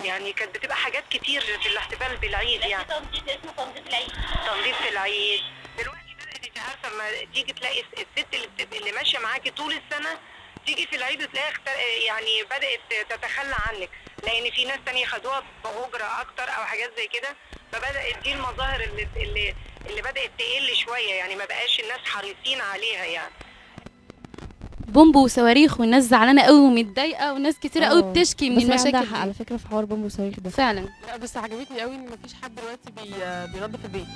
يعني كانت بتبقى حاجات كتير في الاحتفال بالعيد يعني. تنظيف اسمه تنظيف العيد، تنظيف العيد. دلوقتي بدات انت عارفه ما تيجي تلاقي الست اللي ماشية معاكي طول السنة، تيجي في العيد وتلاقيها يعني بدات تتخلى عنك، لان في ناس تانية خدوها باجره اكتر او حاجات زي كده. فبدات دي المظاهر اللي بدات تقل شوية يعني، ما بقاش الناس حريصين عليها يعني. بومب وصواريخ والناس زعلانة قوي ومتضايقه، وناس كتيرة قوي بتشكي من المشاكل. بس على فكرة في حوار بومب وصواريخ ده فعلا. لا بس عجبتني قوي ان مفيش حد دلوقتي بينظف البيت.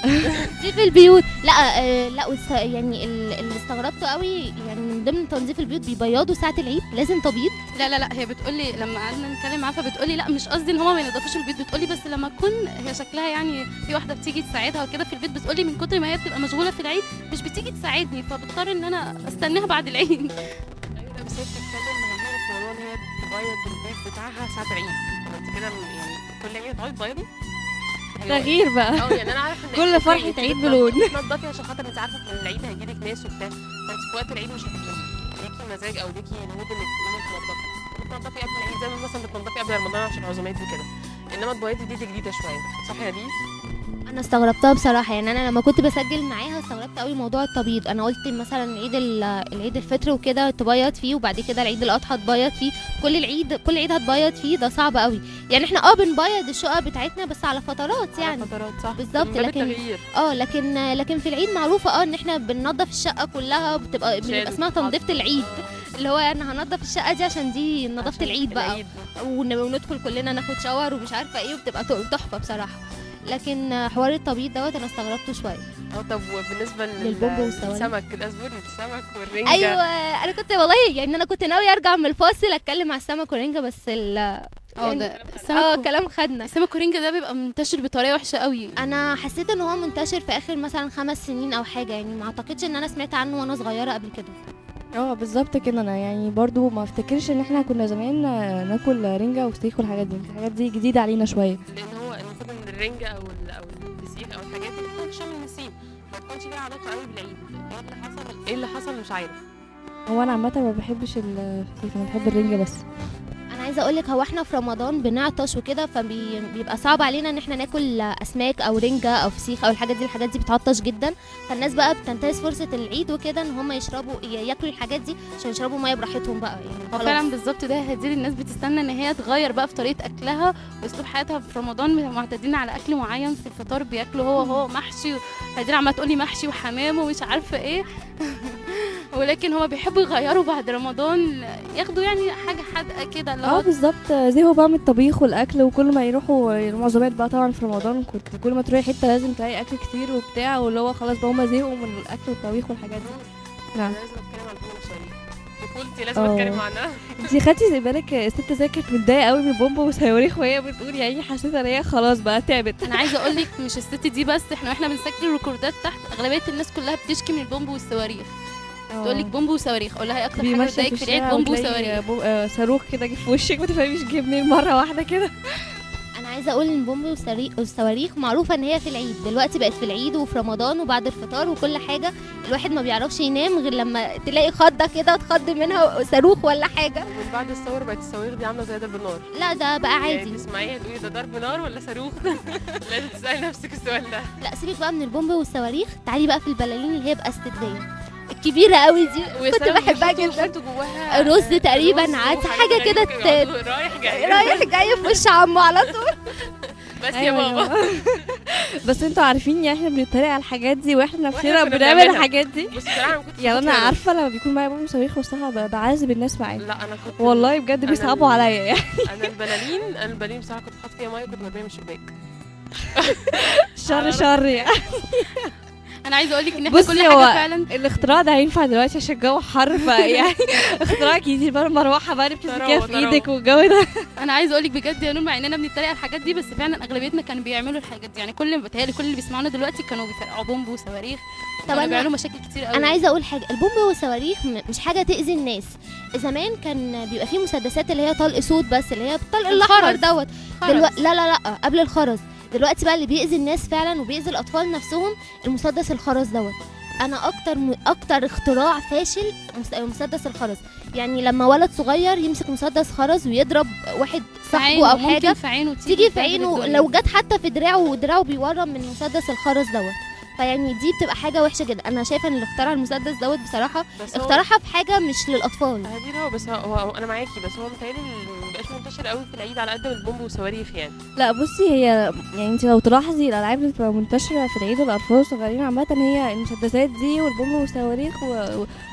تنظيف البيوت لا لا، يعني اللي استغربته قوي يعني من ضمن تنظيف البيوت بيبيضوا ساعة العيد، لازم تبيض. لا لا لا، هي بتقولي لما قعدنا نتكلم معاها فبتقولي لا مش قصدي ان هما ما ينضفوش البيت، بتقولي بس لما اكون هي شكلها يعني في واحدة بتيجي تساعدها وكده في البيت، بتقولي من كتر ما هي بتبقى مشغولة في العيد مش بتيجي تساعدني، فبضطر ان انا استناها بعد العيد. ايوه بس هي بتتكلم في موضوع ان هي تبيض البيت بتاعها ساعة العيد. طب انت كده يعني كل عيد هتقعدي تبيضي؟ تغيير بقى. يعني انا عارفه ان كل فرحه عيد بلون. بتنضفي عشان خاطر انت عارفه ان العيد هيجي لك ناس وبتاع، فانت في وقت العيد مش هتبقي ليكي مزاج او ليكي mood انك تقومي تنضفي. بتنضفي قبل العيد زي ما مثلا بتنضفي قبل رمضان عشان عزومات وكده، انما تبيضي دي جديدة شوية، صح يا دي؟ انا استغربتها بصراحة يعني. انا لما كنت بسجل معاها استغربت قوي موضوع التبييض. انا قلت مثلا العيد الفطر وكده تبيض فيه، وبعد كده العيد الاضحى تبيض فيه، كل عيد هتبيض فيه، ده صعب قوي يعني. احنا بنبيض الشقة بتاعتنا بس على فترات يعني، على فترات صح بالظبط. لكن لكن في العيد معروفة ان احنا بننظف الشقة كلها، بتبقى اسمها تنظيفه العيد، اللي هو انا هنضف الشقة دي عشان دي نظافة العيد بقى، وندخل كلنا ناخد شاور ومش عارفه ايه، وبتبقى تحفة بصراحة. لكن حوار التبييض دوت انا استغربته شوية. طب وبالنسبة للبومب والسمك، الاسبوع السمك والرنجه. ايوه انا كنت والله يعني انا كنت ناوية ارجع من الفاصل اتكلم على السمك والرنجه، بس ده السمك كلام خدنا. السمك والرنجه ده بيبقى منتشر بطريقة وحشة قوي. انا حسيت ان هو منتشر في اخر مثلا 5 سنين او حاجة يعني، ما اعتقدش ان انا سمعت عنه وانا صغيرة قبل كده. بالظبط كده. انا يعني برضو ما افتكرش ان احنا كنا زمان ناكل رنجه وفسيخ والحاجات دي، الحاجات دي جديدة علينا شوية. لان هو المفروض ان الرنجه او الفسيخ او الحاجات دي بتكون شم النسيم، ما تكونش ليها علاقة قوي بالعيد. ايه اللي حصل مش عارف. هو انا عامة ما بحبش الفسيخ، انا بحب الرنجه بس. انا عايزه اقول لك هو احنا في رمضان بنعطش وكده، فبيبقى صعب علينا ان احنا ناكل اسماك او رنجه او فسيخ او الحاجات دي. الحاجات دي بتعطش جدا، فالناس بقى بتنتهز فرصة العيد وكده ان هم يشربوا ياكلوا الحاجات دي عشان يشربوا مية براحتهم بقى يعني. فعلا بالظبط ده هدير. الناس بتستنى ان هي تغير بقى في طريقه اكلها واسلوب حياتها في رمضان. معتادين على اكل معين في الفطار بياكلوا هو محشي، هدير عماله تقولي محشي وحمام ومش عارفه ايه. ولكن هما بيحبوا يغيروا بعد رمضان، ياخدوا يعني حاجة حادقه كده اللي هو بالظبط. زهقوا بقى من الطبيخ والاكل، وكل ما يروحوا المعزومات بقى طبعا في رمضان كنت كل ما تروحي حتة لازم تلاقي اكل كتير وبتاع، واللي هو خلاص بقى هما زهقوا من الاكل والطبيخ والحاجات دي. نعم لازم اتكلم عن البومب والصواريخ، طفولتي لازم اتكلم عنها. انتي خدتي زي بالك الست زي كانت متضايقة قوي من البومب والصواريخ وهي بتقول يعني حسيت ان هي خلاص بقى تعبت. انا عايزه اقول لك مش الست دي بس، احنا واحنا بنسجل record ات تحت اغلبية الناس كلها بتشكي من البومب والصواريخ. تقول لك بومب وصواريخ، اقول لها ايه اكتر حاجة بتضايقك في العيد؟ بومب وصواريخ. صاروخ كده جه في وشك ما تفهميش جه منين مرة واحدة كده. انا عايزه اقول ان البومب والصواريخ معروفة ان هي في العيد، دلوقتي بقت في العيد وفي رمضان وبعد الفطار وكل حاجة. الواحد ما بيعرفش ينام غير لما تلاقي خضه كده تخض منها صاروخ ولا حاجة. ومن بعد الثورة بقت الصواريخ دي عامله زي ضرب النار. لا ده بقى عادي، يعني تسمعيها تقولي ده ضرب نار ولا صاروخ؟ لازم تسالي نفسك السؤال ده. لا سيبك بقى من البومب والصواريخ، تعالي بقى في البلالين اللي هي باستك الكبيرة قوي دي، كنت بحبها جدا. جواها رز تقريبا، عادي حاجة كده رايح جاي رايح جاي في وش عمه على طول. بس يا بابا. بس انتوا عارفين يعني احنا بنتريق على الحاجات دي واحنا نفسنا بنعمل الحاجات دي. بس بصراحة انا كنت يعني انا عارفه لما بيكون معايا بوم صواريخ وسطها بعذب الناس معايا. لا انا كنت والله بجد بيصعبوا عليا يعني. انا البلالين بصراحة كنت بحط فيها مية وكنت برميها من الشباك. شر شر يعني. انا عايزه اقول لك ان احنا كل حاجة فعلا الاختراع ده هينفع دلوقتي عشان الجو حر، فيعني اختراع جديد بقى، المروحة بقى اللي بتمسكيها في ايدك والجو ده. انا عايزه اقول لك بجد يا نور، مع اننا بنتريق على الحاجات دي بس فعلا اغلبيتنا كانوا بيعملوا الحاجات دي. يعني كل بتهيألي كل اللي بيسمعونا دلوقتي كانوا بيفرقعوا بومب وصواريخ، كانوا بيعملوا مشاكل كتير قوي. انا عايزه اقول حاجة، البومب والصواريخ مش حاجة تاذي الناس. زمان كان بيبقى فيه مسدسات اللي هي طلق صوت بس، اللي هي الطلق الاحمر دوت. لا لا لا قبل الخرز. دلوقتي بقى اللي بيأذي الناس فعلا وبيأذي الأطفال نفسهم المسدس الخرز دوت. أنا أكتر اختراع فاشل مسدس الخرز. يعني لما ولد صغير يمسك مسدس خرز ويضرب واحد صاحبه أو حاجة، في عينه تيجي في عينه، لو جت حتى في دراعه ودراعه بيورم من مسدس الخرز دوت. فيعني دي بتبقى حاجة وحشة جدا. انا شايفه ان اللي اخترع المسدس دوت بصراحة اخترعها في حاجة مش للاطفال. هدير هو بس هو انا معاكي، بس هو متهيألي مبقاش منتشر قوي في العيد على قد ما البومب والصواريخ يعني. لا بصي، هي يعني انت لو تلاحظي الالعاب اللي بتبقى منتشرة في العيد والاطفال الصغيرين عامة هي المسدسات دي والبومب والصواريخ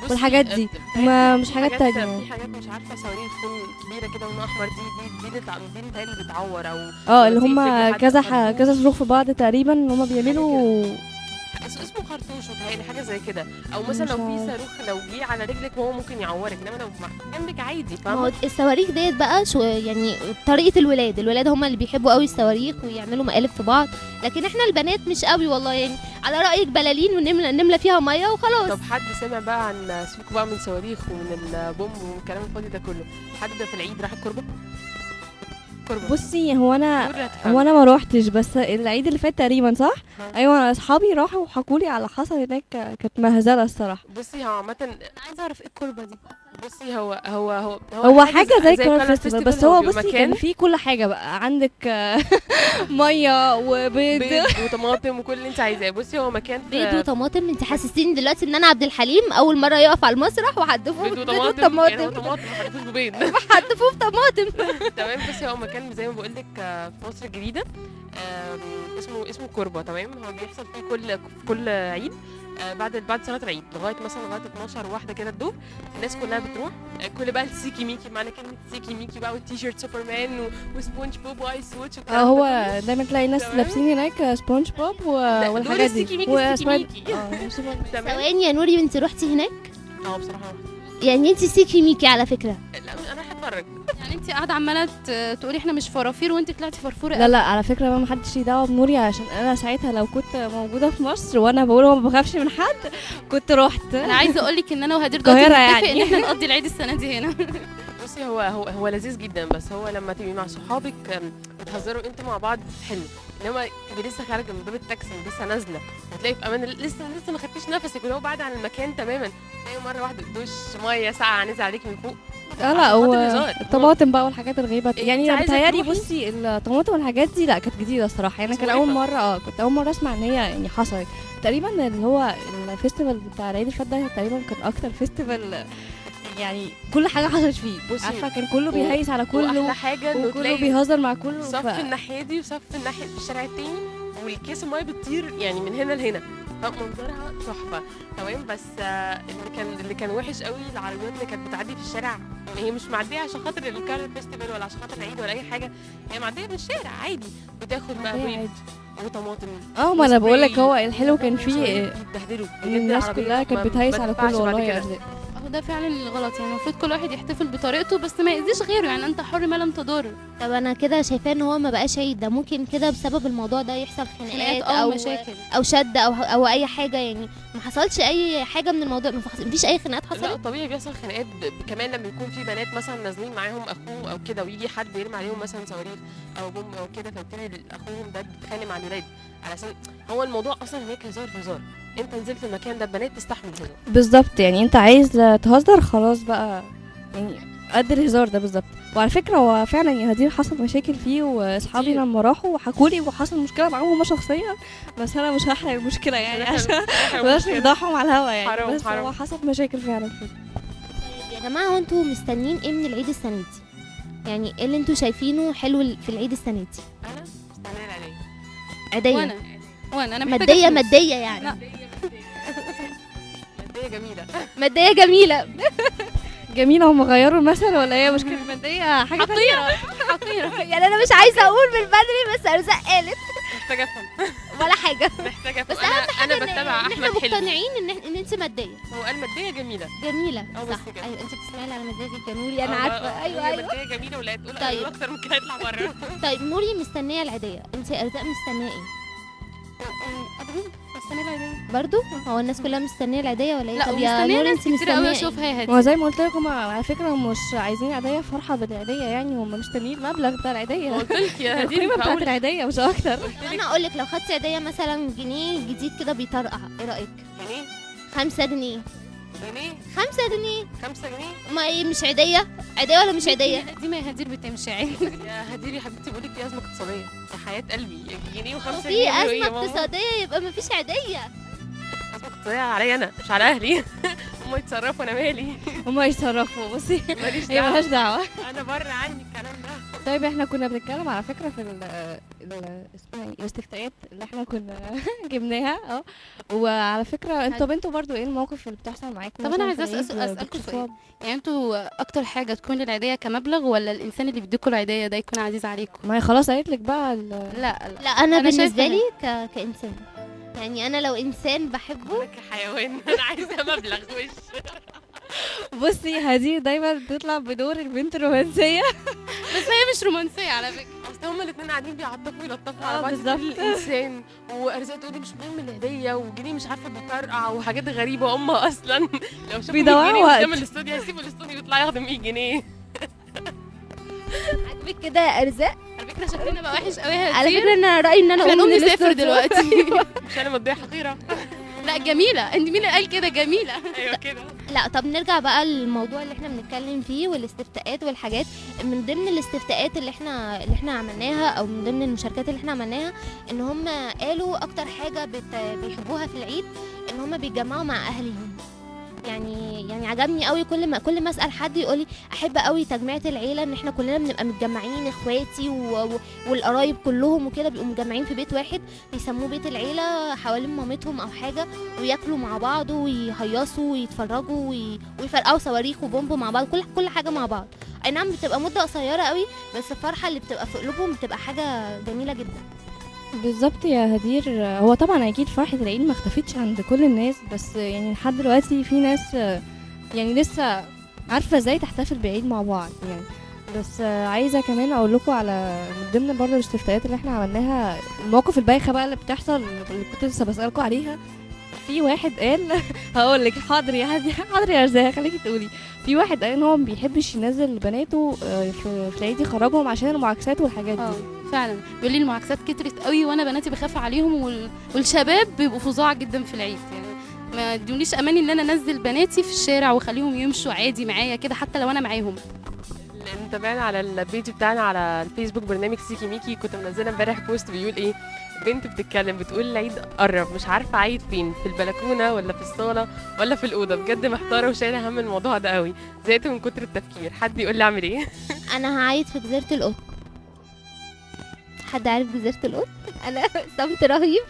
والحاجات دي، ما مش حاجات تانية. في حاجات مش عارفه صواريخ تكون كبيرة كده ولونها احمر، دي دي متهيألي اللي بتعور او اللي هم كذا كذا صاروخ في بعض تقريبا اللي هم بيعملوا اسمه خرطوش وتهيألي حاجة زي كده. او مثلا لو في صاروخ لو جه على رجلك هو ممكن يعورك، انما لو جنبك عادي. فاهمه؟ الصواريخ ديت بقى شو يعني طريقه الولاد هم اللي بيحبوا قوي الصواريخ ويعملوا مقالب في بعض، لكن احنا البنات مش قوي والله. يعني على رايك بلالين ونملى فيها مية وخلاص. طب حد سمع بقى عن سيبكوا بقى من صواريخ ومن البومب ومن الكلام الفاضي ده كله، حد في العيد راح الكربة؟ بصي هو انا ما روحتش، بس العيد اللي فات تقريبا صح؟ ايوه اصحابي راحوا وحكوا لي على حصل هناك، كانت مهزله الصراحة. بصي هو عامة انا عايزه اعرف ايه الكربة دي. بصي هو هو هو هو حاجة زي ال festival، بس هو بصي كان فيه كل حاجة بقى عندك مية وبيض وطماطم وكل اللي انت عايزاه. بصي هو مكان بيض وطماطم. انت حسستيني دلوقتي ان انا عبد الحليم اول مرة يقف على المسرح وحدفوه بيض وطماطم. طماطم حدفوه ببيض، حدفوه بطماطم. تمام. بصي هو مكان زي ما بقول لك في مصر الجديدة، اسمه كربه. تمام. هو بيحصل فيه كل عيد بعد صلاة العيد لغاية مثلا 12 واحدة كده الظهر، الناس كلها بتروح، كل بقى السيكي ميكي، معنى كلمة سيكي ميكي بقى، والتيشيرت سوبرمان وسبونج بوب وايس ووتش. هو دايما تلاقي ناس لابسين هناك سبونج بوب والحاجات دي. سيكي ميكي. ثواني يا نوري، انت روحتي هناك؟ بصراحة رحت. يعني انت سيكي ميكي على فكرة. لا انا رايحة اتفرج. يعني انت قاعدة عماله تقولي احنا مش فرافير وانت طلعتي فرفوره. لا لا على فكرة بقى ما حدش ليه دعوه بنوري، عشان انا ساعتها لو كنت موجودة في مصر وانا بقول ما بخافش من حد كنت رحت. انا عايزه اقول لك ان انا وهدير دلوقتي نتفق ان احنا نقضي العيد السنة دي هنا. بصي هو هو هو لذيذ جدا، بس هو لما تبقي مع صحابك بتهزروا انتوا مع بعض حلو، انما تبقي لسه خارجه من باب التاكسي لسه نازله وتلاقي في امان لسه ما خدتيش نفسك ولو بعد عن المكان تماما، تلاقي مرة واحدة دش مية ساقعه نزل عليك من فوق. لا هو الطماطم بقى والحاجات الغريبة يعني بتهيألي. بصي الطماطم والحاجات دي لا كانت جديدة الصراحة، يعني كان اول مرة كنت اول مرة اسمع ان هي يعني حصلت تقريبا. اللي هو ال festival بتاع العيد اللي فات ده تقريبا كان اكتر festival يعني كل حاجة حصلت فيه. عارفه كان كله بيهيس على كله، واحلى حاجة انه كله بيهزر مع كله، صف الناحية دي وصف الناحية في الشارع التاني، والكيس المية بتطير يعني من هنا لهنا، منظرها تحفة. تمام. بس اللي كان وحش قوي العربيات اللي كانت بتعدي في الشارع، هي مش معدية عشان خاطر ال car festival ولا عشان خاطر العيد ولا اي حاجة، هي معدية من الشارع عادي، بتاخد بقى بيض وطماطم. ما انا بقول لك هو الحلو كان فيه بيتبهدلوا الناس كلها كانت بتهيس على كله والله يا ارزاق. وده فعلا الغلط، يعني المفروض كل واحد يحتفل بطريقته بس ما يأذيش غيره، يعني انت حر ما لم تضر. طب انا كده شايفاه ان هو ما بقاش عيد، ده ممكن كده بسبب الموضوع ده يحصل خناقات او مشاكل او شد او اي حاجة، يعني ما حصلش اي حاجة من الموضوع، ما فيش اي خناقات حصلت. لا طبيعي بيحصل خناقات كمان لما يكون في بنات مثلا نازلين معاهم اخوه او كده، ويجي حد يرمي عليهم مثلا صواريخ او بوم او كده، فبالتالي اخوهم ده بيتخانق مع الولاد، على اساس هو الموضوع اصلا هناك هزار في هزار، انت نزلت المكان ده بنات تستحمل هزار بالظبط، يعني انت عايز تهزر خلاص بقى، يعني قد الهزار ده بالظبط. وعلى فكرة هو فعلا يا هدير حصل مشاكل فيه، واصحابي لما راحوا حكوا لي وحصل مشكلة معاهم هما شخصيا، بس انا مش هحرق المشكلة يعني عشان بلاش نفضحهم على الهوا يعني، حرام بس حرام. هو حصل مشاكل فعلا فيه. طيب يا جماعة، هو انتوا مستنيين ايه من العيد السنة دي؟ يعني ايه اللي انتوا شايفينه حلو في العيد السنة دي؟ انا مستنيه العيديه. عيديه؟ وانا محتاجه مادية يعني. مادية جميلة. مادية جميلة. جميلة. هم غيروا المثل ولا هي مشكلة مادية حاجة حقيرة حقيرة يعني انا مش عايزه اقول من بدري بس ارزاق قالت. محتاجه افهم ولا حاجة، محتاجه بس اهم حاجة انا بتابع احمد حلمي، احنا مقتنعين ان انت مادية. هو قال مادية جميلة. جميلة صح. ايوه انت بتسمعي على مزاجك يا نوري، انا عارفه. ايوه ايوه مادية جميلة، ولا تقول طيب اكتر من كده اطلع بره. طيب نوري مستنيه العيديه، انت ارزاق مستنيه ايه؟ مستنيه العيديه برضو؟ هو الناس كلها مستنيه العيديه ولا ايه؟ لا طب يا نور انت مستنيه قوي اشوفها يا هادي. ما زي ما قلت لكم على فكرة مش عايزين عيديه فرحه بالعيديه، يعني هم مستنيين المبلغ بتاع العيديه. قلت لك يا هادي القيمة بتاعت العيديه مش اكتر. انا اقول لك لو خدتي عيديه مثلا جنيه جديد كده بيطرقع، ايه رايك؟ جنيه؟ 5 جنيه. جنيه؟ 5 جنيه. 5 جنيه؟ ما ايه مش عيديه؟ عيديه ولا مش عيديه؟ دي ما يا هدير بتمشي عادي. يا هدير يا حبيبتي بقول لك في ازمة اقتصادية يا حياة قلبي، جنيه و5 جنيه. في ازمة اقتصادية يبقى ما فيش عيديه. ازمة اقتصادية عليا انا مش على اهلي. هم يتصرفوا انا مالي. هم يتصرفوا، بصي ماليش هي مالهاش دعوه، انا بره عني الكلام ده. طيب احنا كنا بنتكلم على فكرة في اسمها ايه الاستفتاءات اللي احنا كنا جبناها. وعلى فكرة انتوا برضو ايه الموقف اللي بتحصل معاكم؟ طب انا عايزه اسالكم سؤال، يعني انتوا اكتر حاجة تكون العيديه كمبلغ ولا الانسان اللي بيديكوا العيديه ده يكون عزيز عليكم؟ ما هي خلاص قالت لك بقى. لا لا انا بالنسبة لي كانسان، يعني انا لو انسان بحبه كحيوان انا عايزه مبلغ وش. بصي هدي دايما بتطلع بدور البنت الرومانسية بس هي مش رومانسية على فكرة، اصل هما الاثنين قاعدين بيعطفوا ويلطفوا على بعض. الانسان وارزاق تقولي مش مهم الهدية وجنيه مش عارفه بيطرقع وحاجات غريبة، امها اصلا لو شافوا 100 جنيه قدام الاستوديو هيسيبوا الاستوديو ويطلعوا ياخدوا 100 جنيه. عاجبك كده يا ارزاق؟ على فكرة شكلنا بقى وحش قوي يا هدير. على فكرة انا رايي ان انا اقوم نسافر دلوقتي. مش انا مضيعة حقيرة. لا جميلة، انت مين اللي قال كده؟ جميلة. ايوه كده. لا طب نرجع بقى للموضوع اللي احنا بنتكلم فيه والاستفتاءات والحاجات. من ضمن الاستفتاءات اللي احنا عملناها او من ضمن المشاركات اللي احنا عملناها، ان هم قالوا اكتر حاجة بيحبوها في العيد ان هم بيتجمعوا مع اهلهم. يعني عجبني قوي كل ما اسال حد يقول لي احب قوي تجميعه العيلة، ان احنا كلنا بنبقى متجمعين، اخواتي والقرايب كلهم وكده بيبقوا متجمعين في بيت واحد بيسموه بيت العيلة، حوالين مامتهم او حاجة، وياكلوا مع بعض ويهيصوا ويتفرجوا ويفرقعوا صواريخ وبومب مع بعض، كل حاجة مع بعض. اي نعم بتبقى مده قصيرة قوي، بس الفرحة اللي بتبقى في قلوبهم بتبقى حاجة جميلة جدا. بالظبط يا هدير. هو طبعا اكيد فرحه العيد ما اختفتش عند كل الناس، بس يعني لحد دلوقتي في ناس يعني لسه عارفه ازاي تحتفل بعيد مع بعض يعني. بس عايزه كمان اقول لكم على من ضمن برضه الاستفتاءات اللي احنا عملناها، المواقف البايخه بقى اللي بتحصل اللي كنت لسه بسالكم عليها. في واحد قال هقول لك حاضر يا هدي، حاضر يا ارزاق خليكي تقولي. في واحد قال ان هو ما بيحبش ينزل بناته في العيد يخرجهم عشان المعاكسات والحاجات دي. فعلا بيقول لي المعاكسات كترت قوي وانا بناتي بخاف عليهم، والشباب بيبقوا فظاع جدا في العيد، يعني ما ادونيش امان ان انا انزل بناتي في الشارع واخليهم يمشوا عادي معايا كده حتى لو انا معاهم. متابعنا على ال page بتاعنا على الفيسبوك برنامج سيكي ميكي، كنت منزله امبارح post بيقول ايه، بنت بتتكلم بتقول العيد قرب مش عارفه عيد فين، في البلكونه ولا في الصاله ولا في الاوضة، بجد محتارة وشايله هم الموضوع ده قوي، زهقت من كتر التفكير، حد يقول لي اعمل ايه؟ انا هعيد في جزيرة القط. حد عارف جزيرة القط؟ انا صمت رهيب.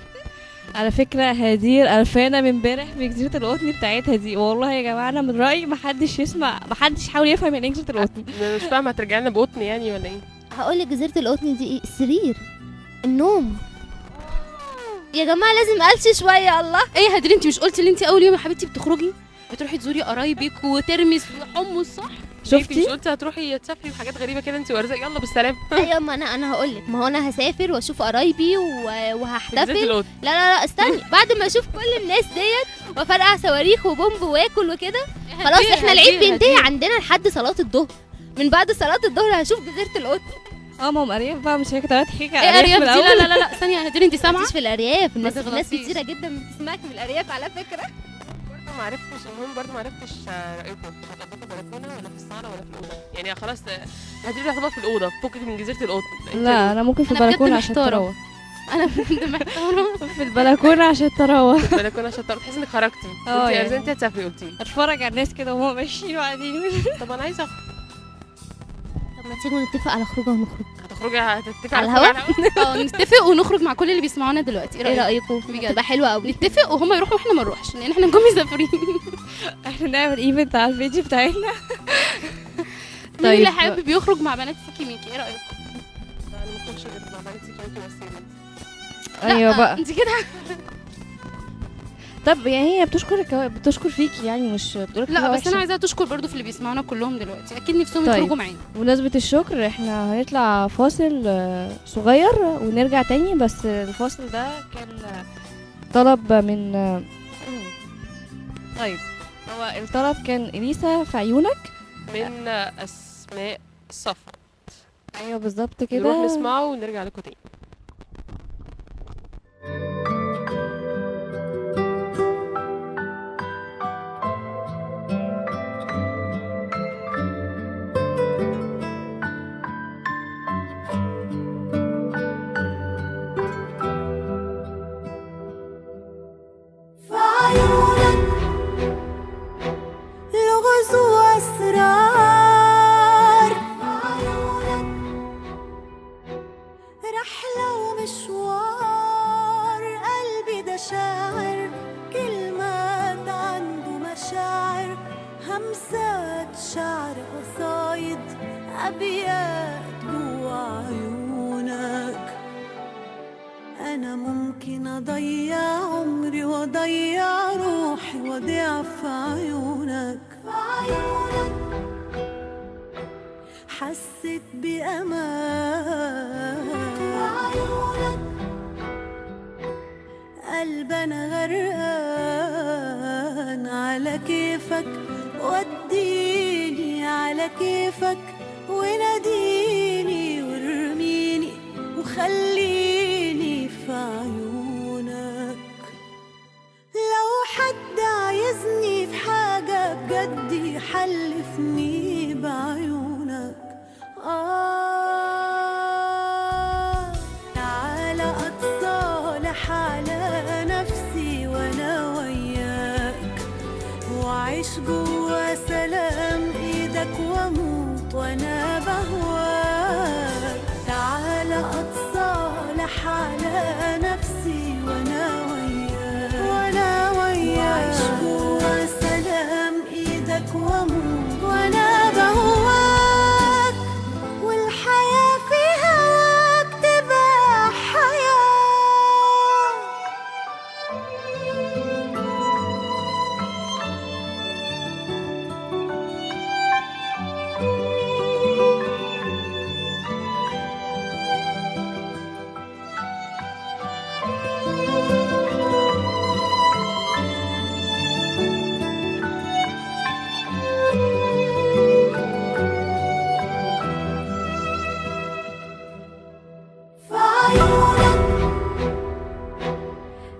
على فكرة هدير قرفانه من امبارح بجزيره القطن بتاعتها دي، والله يا جماعة انا من رايي محدش يسمع، محدش يحاول يفهم يعني ايه جزيرة القطن. انا مش فاهمه، هترجع لنا بقطن يعني ولا ايه؟ هقول لك جزيرة القطن دي ايه؟ سرير النوم يا جماعة، لازم قلش شوية. الله ايه يا هدير، انت مش قلتي ان انت اول يوم يا حبيبتي بتخرجي؟ بتروحي تزوري قرايبك وترمس وحمص، صح؟ شفتي؟ مش قلتي هتروحي تسافري وحاجات غريبة كده انت وارزاق؟ يلا بالسلامة. ايوه، ما انا هقول لك، ما هو انا هسافر واشوف قرايبي وهحتفل. لا لا لا استني، بعد ما اشوف كل الناس ديت وافرقع صواريخ وبومب واكل وكده، خلاص احنا العيد بينتهي عندنا لحد صلاة الظهر. من بعد صلاة الظهر هشوف جزيرة القطن. ما هم ارياف بقى، مش هي كانت هتحكي ايه ارياف دي؟ لا لا لا لا ثانية يا هدير، انت سامعه؟ مش في الارياف، الناس كتيرة جدا بتسمعك من الارياف على فكرة. برضه ما عرفتش، المهم برضه ما عرفتش رايكم، هتقضوا في البلكونه ولا في الصاله ولا في الاوضة؟ يعني خلاص هدير هتبقى في الاوضة، فكك من جزيرة القطن. لا انا ممكن في البلكونه عشان التراوه. انا بجد محتارة. في البلكونه عشان التراوه. في البلكونه عشان التراوه، تحسي انك خرجتي. انت انت هتسافري قلتي. اتفرج على الناس كده وهم ماشيين وقاعدين. طب انا عايزه. طب ما تيجوا نتفق على خروجه ونخرج. هتخرجي هتتفق على الهوا؟ نتفق ونخرج مع كل اللي بيسمعونا دلوقتي. ايه رايكم؟ بجد تبقى حلوة قوي. نتفق وهم يروحوا واحنا ما نروحش، لان احنا نكون مسافرين. احنا نعمل event على ال page بتاعتنا. طيب مين اللي حابب يخرج مع بنات سيكي ميكي؟ ايه رايكم؟ انا ما بخرجش غير مع بنات سيكي ميكي بس. ايوه بقى انت كده. طب يعني هي بتشكر فيكي يعني، مش بتقولك لا بس انا عايزاها تشكر برضو في اللي بيسمعونا كلهم دلوقتي، اكيد نفسهم يخرجوا معانا. بمناسبة الشكر احنا هنطلع فاصل صغير ونرجع تاني، بس الفاصل ده كان طلب من طيب هو الطلب كان اليسا في عيونك من اسماء صفا. ايوه بالظبط كده، نروح نسمعه ونرجع لكم تاني.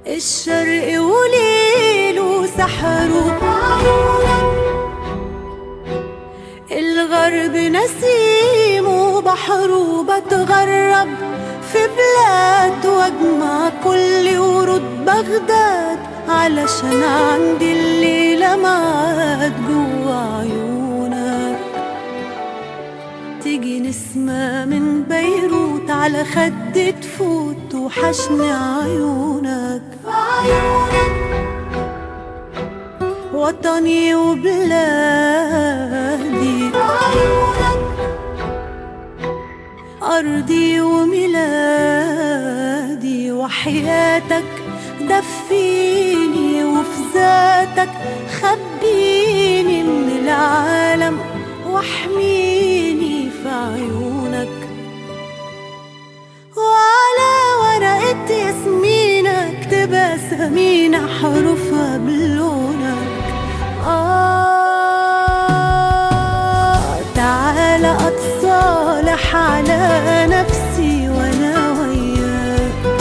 الشرق وليلة سحره، الغرب نسيمة بحره، بتغرب في بلاد واجمع كل ورود بغداد، علشان عندي الليلة معاد جوا عيونك. تيجي نسمة من بيروت على خد تفوت وحشني عيونك، وطني وبلادي، أرضي وميلادي، وحياتك دفيني وفي معجزاتك، خبيني من العالم واحميني في عيونك. وعلى ورقة ياسمينك تبقى سمينة حروفها بلونك. تعالى أتصالح على نفسي وأنا وياك،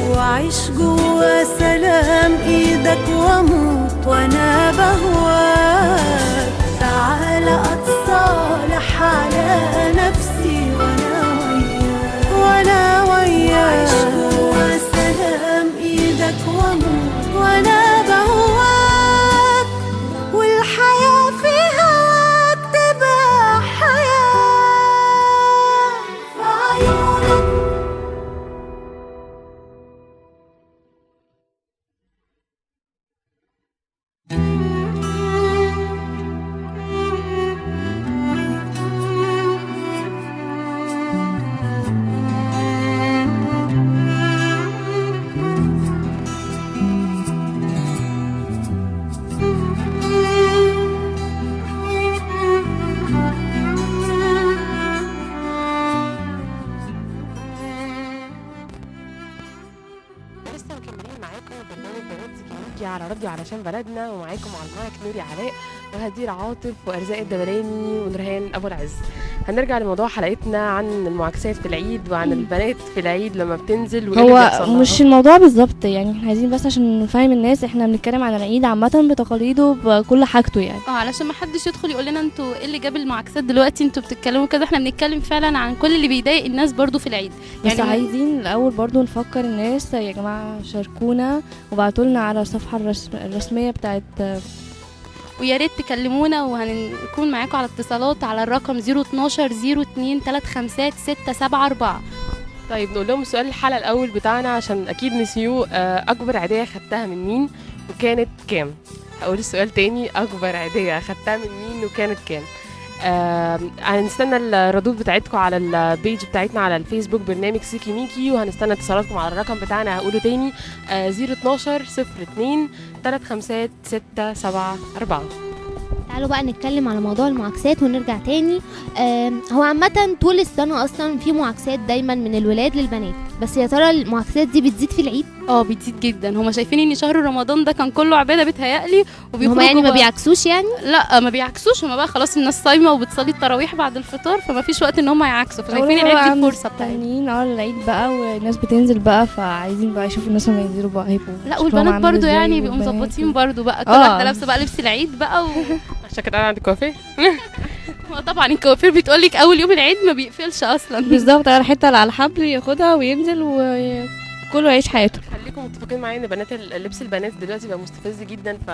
وأعيش جوا سلام إيدك وأموت وأنا بهواك. تعالى أتصالح على نفسي وأنا وياك، وأنا وياك، وأعيش جوا سلام إيدك وأموت وأنا بهواك. والحياة في هواك تبقى حياة في عيونك. لسه مكملين معاكم برنامج بنات سيكي على راديو علشان بلدنا، ومعاكم على المايك نوري علاء وهدير عاطف وارزاق الدبلاني ونورهان ابو العز. هنرجع لموضوع حلقتنا عن المعاكسات في العيد وعن البنات في العيد لما بتنزل وايه اللي هو بيحصل لها. مش الموضوع بالظبط يعني، احنا عايزين بس عشان نفهم الناس احنا بنتكلم عن العيد عامة بتقاليده بكل حاجته يعني. علشان ما حدش يدخل يقول لنا انتوا ايه اللي جاب المعاكسات دلوقتي، انتوا بتتكلموا كده. احنا بنتكلم فعلا عن كل اللي بيضايق الناس برضو في العيد. بس يعني عايزين الاول برضو نفكر الناس يا جماعة، شاركونا وبعتوا لنا على الصفحة الرسمية بتاعت، ويا ريت تكلمونا وهنكون معاكم على اتصالات على الرقم 012 02 35 674. طيب نقول لهم سؤال الحلقة الاول بتاعنا عشان اكيد نسيوه. اكبر عيديه خدتها من مين وكانت كام؟ هقول السؤال تاني، اكبر عيديه خدتها من مين وكانت كام؟ هنستنى الردود بتاعتكم على ال page بتاعتنا على الفيسبوك برنامج سيكي ميكي، وهنستنى اتصالاتكم على الرقم بتاعنا هقوله تاني 012 02 35 674. تعالوا بقى نتكلم على موضوع المعاكسات ونرجع تاني. هو عامة طول السنة أصلا في معاكسات دايما من الولاد للبنات، بس يا ترى المعاكسات دي بتزيد في العيد؟ بتزيد جدا. هما شايفين ان شهر رمضان ده كان كله عبادة بيتهيألي، وبيخرجوا يعني ما بيعكسوش يعني؟ لا ما بيعكسوش، هما بقى خلاص الناس صايمة وبتصلي التراويح بعد الفطار، فما فيش وقت ان هما يعكسوا، فشايفين العيد دي فرصة بتاعتهم. العيد بقى والناس بتنزل بقى، فعايزين بقى يشوفوا الناس لما ينزلوا بقى هيبقوا. لا والبنات برضو يعني بيبقوا مظبطين برضو بقى، كل واحدة لابسة بقى لبس العيد بقى عشان كده انا عند الكوافير. طبعا الكوافير بتقولك اول يوم العيد ما بيقفلش اصلا. بالظبط، على الحتة اللي على الحبل ياخدها وينزل وكله يعيش حياته. خليكم متفقين معايا ان بنات لبس البنات دلوقتي بقى مستفز جدا، ف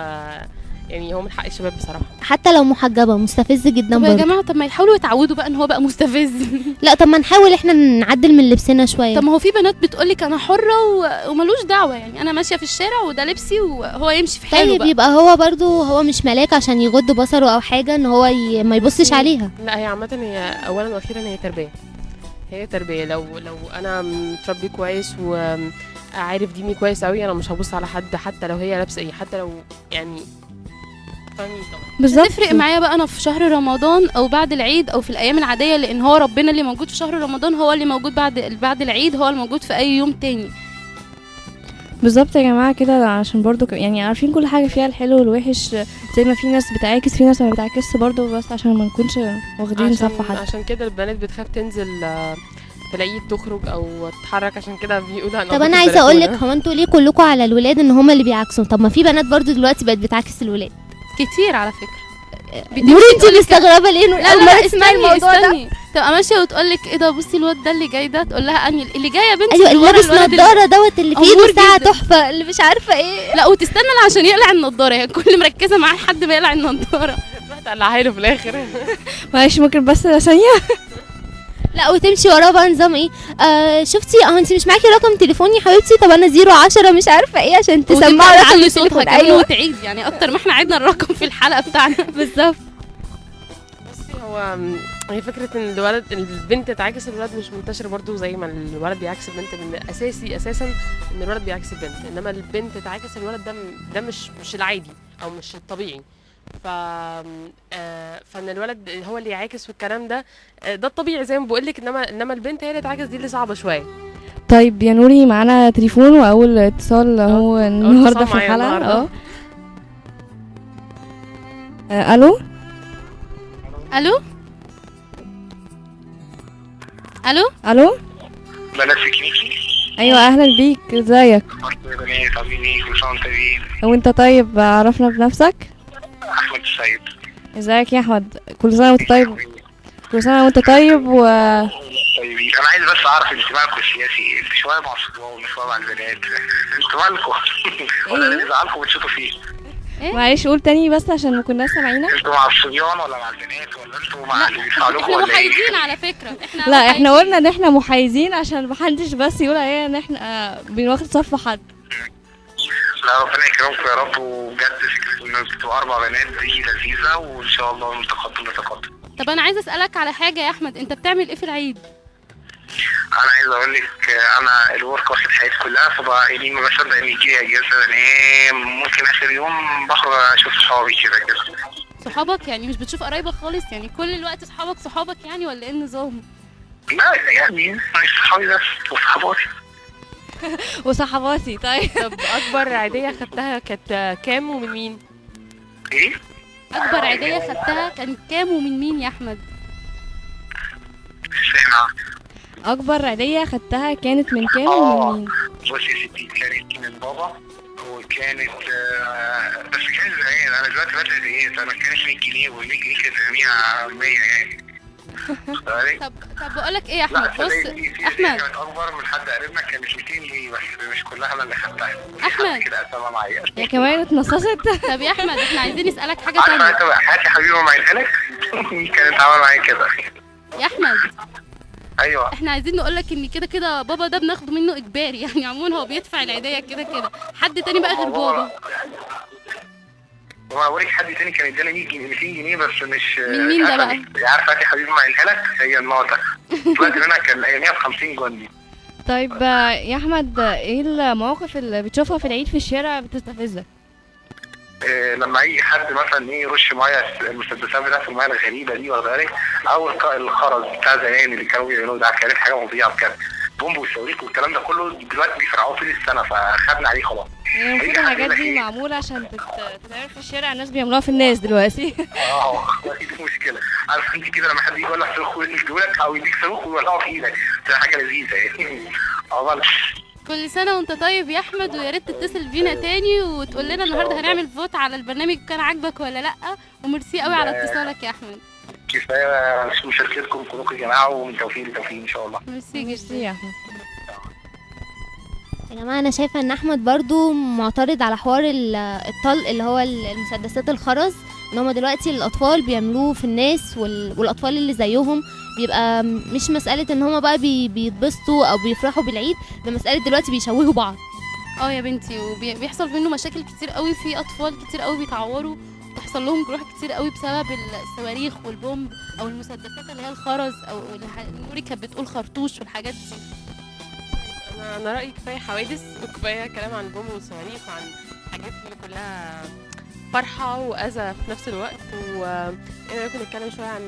يعني هو من حق الشباب بصراحة حتى لو محجبة مستفز جدا. طب يا جماعة، طب ما يحاولوا يتعودوا بقى ان هو بقى مستفز. لا طب ما نحاول احنا نعدل من لبسنا شوية. طب ما هو في بنات بتقولك انا حره وملوش دعوه، يعني انا ماشية في الشارع وده لبسي وهو يمشي في حاله. طيب بقى. يبقى هو برضو هو مش ملاك عشان يغض بصره او حاجة ان هو ما يبصش عليها. لا هي عامة هي اولا واخيرا هي تربيه، هي تربيه. لو انا متربي كويس وعارف ديني كويس قوي، انا مش هبص على حد حتى لو هي لابسه ايه، حتى لو يعني بالظبط. تفرق معايا بقى انا في شهر رمضان او بعد العيد او في الايام العادية، لان هو ربنا اللي موجود في شهر رمضان هو اللي موجود بعد العيد، هو الموجود في اي يوم تاني. بالظبط يا جماعة كده، عشان برضو يعني عارفين كل حاجة فيها الحلو والوحش، زي ما في ناس بتعاكس في ناس ما بتعاكسش برضو، بس عشان ما نكونش واخدين صف حد. عشان كده البنات بتخاف تنزل في العيد تخرج او تتحرك، عشان كده بيقولوا. طب انا عايزه اقول لك، هو انتوا ليه كلكم على الولاد ان هم اللي بيعاكسوا؟ طب ما في بنات برضو دلوقتي بقت بتعاكس الولاد كتير على فكرة. نور انت مستغربه ليه؟ لا لا استني الموضوع ده. تبقى ماشية وتقول لك ايه ده، بصي الواد ده اللي جاي ده، تقول لها اني اللي جاي يا بنتي، ايوه اللي لابس نضاره دوت اللي في ايده ساعة تحفة اللي مش عارفه ايه. لا وتستنى عشان يقلع النضارة، هي كل مركزه معاه لحد ما يقلع النضارة، تروح تقلعها له في الاخر. معلش ممكن بس ثانية. لا وتمشي وراه بقى نظام ايه، شفتي انت مش معاكي رقم تليفوني يا حبيبتي، طب انا 010 مش عارفه ايه عشان تسمعوا رقم التليفون. ايوه وتعيد يعني اكتر ما احنا عدنا الرقم في الحلقة بتاعنا. بالظبط. بصي هو هو هي فكرة ان الولد البنت تعاكس الولد مش منتشرة برضو زي ما الولد بيعاكس البنت، من اساسي اساسا ان الولد بيعاكس البنت، انما البنت تعاكس الولد ده مش العادي او مش الطبيعي. ف فان الولد هو اللي يعاكس والكلام ده، ده الطبيعي زي ما بقول لك، انما البنت هي اللي تعاكس، دي اللي صعبة شوية. طيب يا نوري، معانا تليفون واول اتصال اهو النهارده في الحلقة. الو الو الو الو، بنات سيكي. ايوه اهلا بيك، ازيك؟ بنات عاملين ايه؟ كل سنة وانت طيبين. وانت طيب، عرفنا بنفسك. احمد السيد. ازيك يا احمد؟ كل سنة وانت طيب. كل سنة وانت طيب. و طيبين. انا عايز بس اعرف انتمائكم السياسي ايه؟ انتوا شوية مع الصبيان وشوية مع البنات، انتوا مالكم؟ ولا اللي بيزعلكم بتشوطوا فيه؟ إيه؟ معلش قول تاني بس عشان ما كناش سامعينك. انتوا مع الصبيان ولا مع البنات ولا انتوا مع اللي بيدفعوا لكم ولا ايه؟ احنا محايدين على فكرة. احنا لا احنا قلنا ان احنا محايدين عشان محدش بس يقول ايه ان احنا بنواخد صف حد. لا ربنا يكرمكم يا رب، وبجد فكرة ان انتوا 4 بنات دي لذيذة، وان شاء الله من تقدم لتقدم. طب انا عايزه اسالك على حاجة يا احمد، انت بتعمل ايه في العيد؟ انا عايز اقول لك انا ال work واخد حياتي كلها، فبقى يعني ما بصدق ان يجي لي اجازه انام، ممكن اخر يوم بخرج اشوف صحابي كده كده. صحابك يعني مش بتشوف قرايبك خالص؟ يعني كل الوقت صحابك صحابك يعني ولا ايه النظام؟ لا يعني مش صحابي بس، وصحباتي. وصحباتي. طيب طب اكبر عيديه خدتها كانت كام ومن مين؟ ايه؟ اكبر عيديه خدتها كان كام ومن مين يا احمد؟ سامع. اكبر عيديه خدتها كانت من كام ومن مين؟ بصي يا ستي، كانت من بابا، وكانت بس كانت زمان، انا دلوقتي بدأت عيديات، انا كانت 100 جنيه، وال 100 جنيه كانت اياميها 100 يعني. طب بقول لك ايه يا احمد، بص احمد كانت اكبر من حد قريبنا، كانت 200 جنيه بس مش كلها انا اللي خدتها. احمد كده قسمها معايا يا كمان اتنصصت. طب يا احمد احنا عايزين نسالك حاجة ثانية. عارفه حياتي حبيبه معايا لك كانت عامله معايا كده يا احمد. ايوه احنا عايزين نقول لك ان كده كده بابا ده بناخده منه اجباري، يعني عموما هو بيدفع العيديه كده كده. حد تاني بقى غير بابا؟ هو اوريك حد تاني كان ادانا 100 جنيه 200 جنيه بس مش من مين ده بقى؟ عارفه يا حبيبي ما قالها لك، هي النقطة طلعت منها كان اياميها ب 50 جندي. طيب يا احمد، ايه المواقف اللي بتشوفها في العيد في الشارع بتستفزك؟ إيه لما اي حد مثلا ايه يرش مية، المسدسات بتاعت المية الغريبة دي واخد بالك، او الخرز بتاع زمان اللي كانوا بيعملوه ده، كانت حاجة مضيعة بجد. بومب والصواريخ والكلام ده كله دلوقتي بيفرقعوه طول السنة، فخدنا عليه خلاص. يعني المفروض الحاجات دي معمولة عشان تتعمل في الشارع، الناس بيعملوها في الناس دلوقتي. دي مشكلة. عارف انت كده لما حد يجي يولع صاروخ ويديهولك او يديك صاروخ ويولعه في ايدك، ده حاجة لذيذة يعني. كل سنة وانت طيب يا احمد، ويا ريت تتصل بينا تاني وتقول لنا النهارده هنعمل vote على البرنامج كان عاجبك ولا لا. وميرسي قوي على اتصالك يا احمد. كفاية مشاركتكم كلكم يا جماعة، ومن توفيق لتوفيق ان شاء الله. ميرسي جدا يا احمد. يا جماعة انا شايفه ان احمد برضو معترض على حوار الطلق اللي هو المسدسات الخرز، ان هما دلوقتي الاطفال بيعملوه في الناس، والاطفال اللي زيهم بيبقى مش مسالة ان هما بقى بيتبسطوا او بيفرحوا بالعيد، ده مسالة دلوقتي بيشوهوا بعض. يا بنتي، وبيحصل منه مشاكل كتير قوي، في اطفال كتير قوي بيتعوروا، بتحصل لهم جروح كتير قوي بسبب الصواريخ والبومب او المسدسات اللي هي الخرز، او نوري كانت بتقول خرطوش والحاجات دي. انا رايي كفاية حوادث وكفاية كلام عن البومب والصواريخ وعن حاجات اللي كلها فرحه واذى في نفس الوقت. وايه رايكم نتكلم شوية عن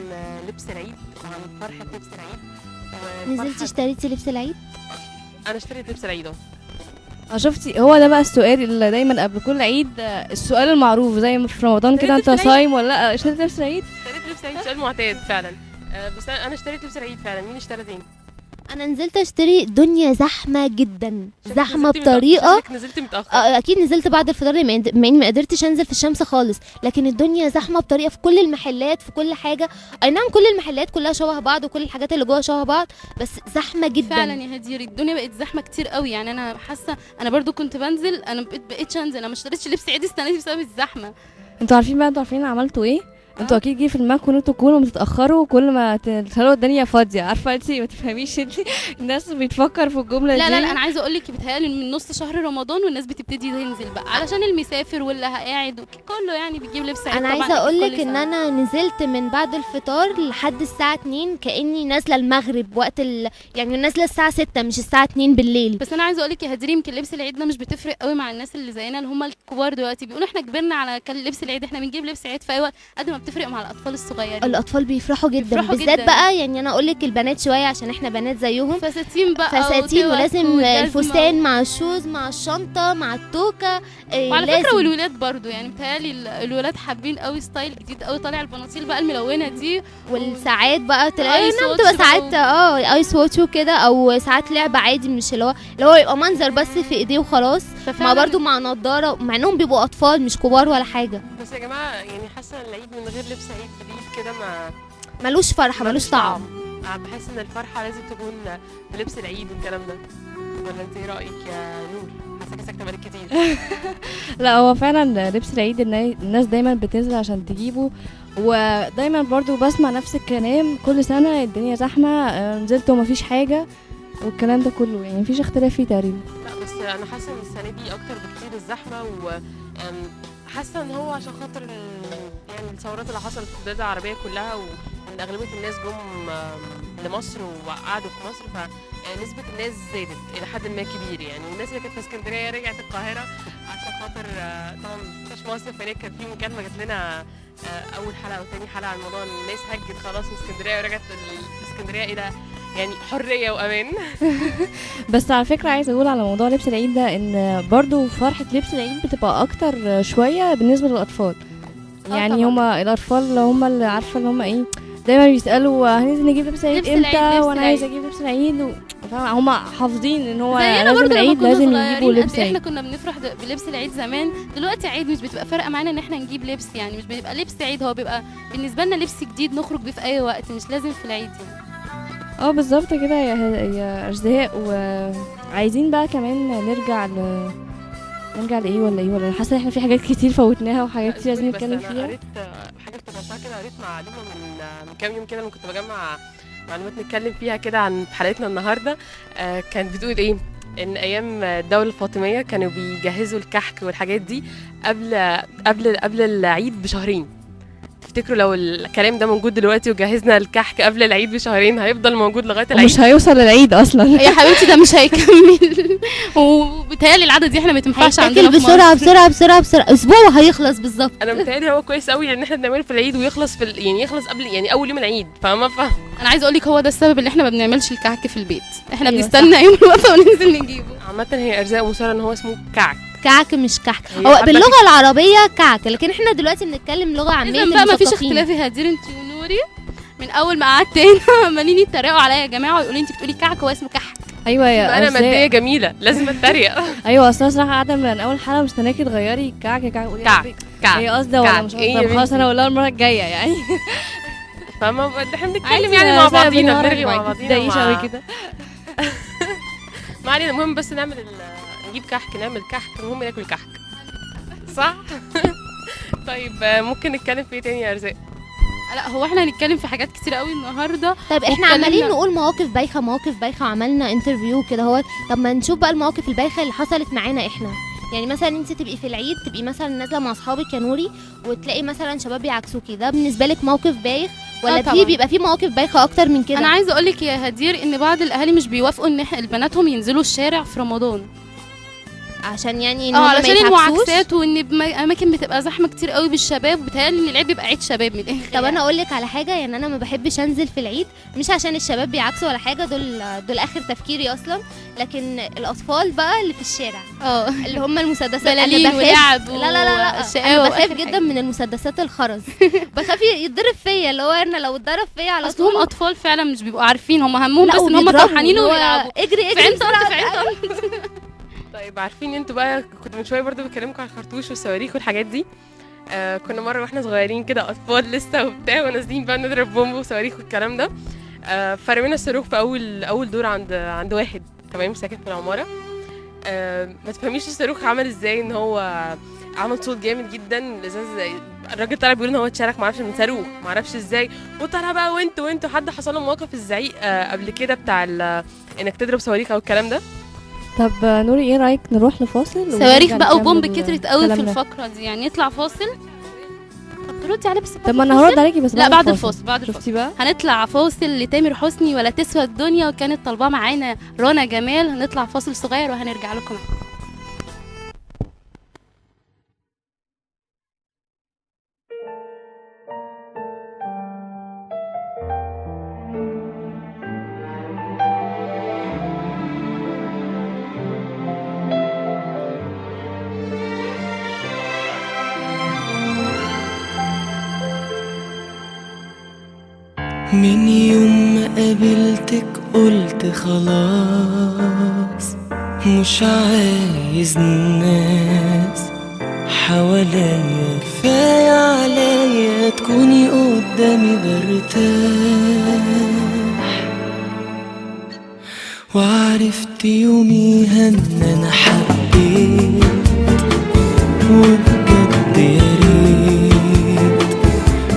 لبس العيد وعن فرحه لبس العيد؟ نزلتي اشتريتي لبس العيد؟ انا اشتريت لبس العيد اهو. شفتي، هو ده بقى السؤال اللي دايما قبل كل عيد، السؤال المعروف زي ما في رمضان كده، انت صايم ولا لا؟ اشتريت لبس العيد؟ اشتريت لبس العيد، سؤال معتاد فعلا. بس انا اشتريت لبس العيد فعلا. مين اشترى تاني؟ انا نزلت اشتري، دنيا زحمة جدا، زحمة بطريقة. نزلت متاخر؟ اكيد نزلت بعد الفطار، مع اني ما قدرتش انزل في الشمس خالص، لكن الدنيا زحمة بطريقة في كل المحلات، في كل حاجة. اي نعم كل المحلات كلها شبه بعض وكل الحاجات اللي جوه شبه بعض، بس زحمة جدا فعلا يا هدير. الدنيا بقت زحمة كتير قوي، يعني انا حاسه، انا برضو كنت بنزل، انا بقيتش انزل، انا ما اشتريتش لبس عيد السنة دي بسبب الزحمة. انتوا عارفين بقى، انتوا عارفين عملتوا ايه؟ انتوا اكيد جه في دماغكم ان انتوا كل ما بتتاخروا كل ما تلاقوا الدنيا فاضية، عارفه انت ما تفهميش انت الناس بتفكر في الجملة لا دي. لا لا، انا عايزه اقول لك بيتهيألي من نص شهر رمضان والناس بتبتدي تنزل بقى علشان المسافر واللي قاعد كله يعني بيجيب لبس عيد. انا عايزه اقول لك ان انا نزلت من بعد الفطار لحد الساعة 2 كاني نازله المغرب وقت يعني نازله الساعة 6 مش الساعة 2 بالليل. بس انا عايزه اقول لك يا هدير، يمكن لبس العيد ده مش بتفرق قوي مع الناس اللي زينا اللي هم الكبار دلوقتي، بيقولوا احنا كبرنا على لبس العيد، احنا بنجيب لبس عيد في اي وقت، قد ما بتفرق مع الاطفال الصغيرين. الاطفال بيفرحوا جدا بالذات بقى، يعني انا اقول لك البنات شوية عشان احنا بنات زيهم، فساتين بقى، فساتين، ولازم الفستان مع ال shoes مع الشنطة مع التوكه. وعلى فكرة والولاد برضو يعني متهيألي الولاد حابين قوي style جديد قوي طالع، البناطيل بقى الملونة دي والساعات بقى تلاقي بتبقى ساعات ice watch وكده، او ساعات لعبه عادي، مش اللي هو يبقى منظر بس في ايديه وخلاص، مع برضو مع نضاره، مع انهم بيبقوا اطفال مش كبار ولا حاجة. بس يا جماعة يعني حاسه العيد من غير لبس عيد جديد كده ما ملوش فرحه، ملوش طعم. بحس ان الفرحة لازم تكون بلبس العيد والكلام ده، ولا انت ايه رايك يا نور؟ حاساكي ساكته بقالك كتير. لا هو فعلا لبس العيد الناس دايما بتنزل عشان تجيبه، ودايما برضو بسمع نفس الكلام كل سنة، الدنيا زحمة، نزلت ومفيش حاجة والكلام ده كله، يعني مفيش اختلاف فيه تقريبا. لا بس انا حاسه ان السنة دي اكتر بكتير الزحمة، وحاسه ان هو عشان خاطر يعني الثورات اللي حصلت في البلاد العربية كلها، وان اغلبية الناس جم لمصر وقعدوا في مصر، فنسبة الناس زادت الى حد ما كبير يعني. والناس اللي كانت في اسكندرية رجعت القاهرة عشان خاطر طبعا مش مصيف هناك. كان في مكالمة جات لنا اول حلقة او تاني حلقة عن الموضوع، الناس هجت خلاص من اسكندرية ورجعت اسكندرية الى يعني حرية وامان. بس على فكرة عايزه اقول على موضوع لبس العيد ده، ان برضو فرحه لبس العيد بتبقى اكتر شوية بالنسبة للاطفال. يعني هما الاطفال هما اللي عارفه اللي هما ايه، دايما بيسالوا هننزل نجيب لبس العيد امتى، وانا عايزه اجيب لبس العيد هما حافظين ان هو لازم العيد لازم يجيبوا لبس العيد. احنا كنا بنفرح بلبس العيد زمان، دلوقتي عيد مش بتبقى فارقه معانا ان احنا نجيب لبس، يعني مش بيبقى لبس عيد، هو بيبقى بالنسبة لنا لبس جديد نخرج بيه في اي وقت، مش لازم في العيد يعني. بالظبط كده يا ارزاق. وعايزين بقى كمان نرجع لايه ولا ايه، ولا حاسه ان احنا في حاجات كتير فوتناها وحاجات كتير لازم نتكلم فيها. قريت حاجة افتكرتها كده، قريت معلومة من كام يوم كده لما كنت بجمع معلومات نتكلم فيها كده عن حلقتنا النهارده. كانت بتقول ايه، ان ايام الدولة الفاطمية كانوا بيجهزوا الكحك والحاجات دي قبل قبل قبل العيد بشهرين. تفتكروا لو الكلام ده موجود دلوقتي وجهزنا الكحك قبل العيد بشهرين هيفضل موجود لغاية العيد؟ مش هيوصل للعيد اصلا يا حبيبتي، ده مش هيكمل. وبيتهيألي العادة دي احنا ما تنفعش عندنا في مصر. بسرعة بسرعة بسرعة بسرعة، اسبوع وهيخلص بالظبط. انا متهيألي هو كويس قوي ان احنا بنعمله في العيد ويخلص في يعني يخلص قبل يعني اول يوم العيد، فاهمه؟ انا عايزه اقول لك هو ده السبب اللي احنا ما بنعملش الكحك في البيت، احنا بنستنى يوم الوقفة وننزل نجيبه. عامة هي ارزاق وسارة ان هو اسمه كعك، كعك مش كحك، هو باللغة العربية كعك، لكن احنا دلوقتي بنتكلم لغة عامية. اذا بقى ما فيش اختلاف يا هدير انت ونوري، من اول ما قعدت هنا عمالين يتريقوا عليا يا جماعة ويقولوا انت بتقولي كعك هو اسمه كحك. ايوه يا انا مادية جميلة لازم اتريق. ايوه اصل انا صراحة قاعدة من اول حلقة مستناكي تغيري كعك كعك كعك كعك، هي قصده ولا مش قصده؟ خلاص انا اقولها المرة الجاية يعني. فاهمه؟ احنا بنتكلم يعني مع بعضينا، بنرغي مع بعضينا، ما تضايقيش قوي كده. ما علينا، المهم بس نعمل نجيب كحك، نعمل كحك، المهم ناكل كحك، صح؟ طيب ممكن نتكلم في ايه تاني يا ارزاق؟ لا هو احنا هنتكلم في حاجات كتير قوي النهارده. طيب احنا عمالين نقول مواقف بايخة مواقف بايخة، وعملنا interview كده اهوت. طب ما نشوف بقى المواقف البايخه اللي حصلت معانا احنا. يعني مثلا انت تبقي في العيد، تبقي مثلا نازله مع اصحابك يا نوري، وتلاقي مثلا شباب بيعكسوكي، ده بالنسبة لك موقف بايخ ولا في بيبقى في مواقف بايخة اكتر من كده؟ انا عايزه اقول لك يا هدير ان بعض الاهالي مش بيوافقوا ان بناتهم ينزلوا الشارع في رمضان، عشان يعني علشان المعاكسات، وان اماكن بتبقى زحمة كتير قوي بالشباب، وبيتهيألي ان العيد بيبقى عيد شباب من الاخر. طب انا اقول لك على حاجة، يعني انا ما بحبش انزل في العيد، مش عشان الشباب بيعاكسوا ولا حاجة، دول اخر تفكيري اصلا، لكن الاطفال بقى اللي في الشارع اللي هم المسدسات، انا بخاف. لا لا لا لا، انا بخاف جدا من المسدسات الخرز، بخاف يتضرب فيا، اللي هو انا لو اتضرب فيا على طول. اصلهم اطفال فعلا مش بيبقوا عارفين، هم همهم بس ان هم فرحانين وبيلعبوا. اجري اجري بسرعة. طيب عارفين انتوا بقى، كنت من شوية برضو بكلمكم على الخرطوش والصواريخ والحاجات دي. كنا مرة واحنا صغيرين كده اطفال لسه وبتاع، ونازلين بقى نضرب بومب وصواريخ والكلام ده. فرمينا الصاروخ في اول دور عند واحد تمام ساكن في العمارة. ما تفهميش الصاروخ عمل ازاي، ان هو عمل صوت جامد جدا. الازاز الراجل طلع بيقول ان هو اتشرخ، معرفش من صاروخ، معرفش ازاي، وطلع بقى وانتوا حد حصل له موقف الزعيق قبل كده بتاع انك تضرب صواريخ او الكلام ده؟ طب نوري ايه رايك نروح لفاصل؟ صواريخ بقى وبومب كترت قوي في الفقرة دي، يعني نطلع فاصل. طب تردي عليه بس. طب ما انا هرد عليكي بس. لا بعد الفاصل، بعد الفاصل بقى هنطلع فاصل لتامر حسني ولا تسوى الدنيا، وكانت طالباه معانا رنا جمال. هنطلع فاصل صغير وهنرجع لكم. من يوم ما قابلتك قلت خلاص مش عايز الناس حواليا، كفاية عليا تكوني قدامي برتاح. وعرفت يوميها ان انا حبيت، وبجد يا ريت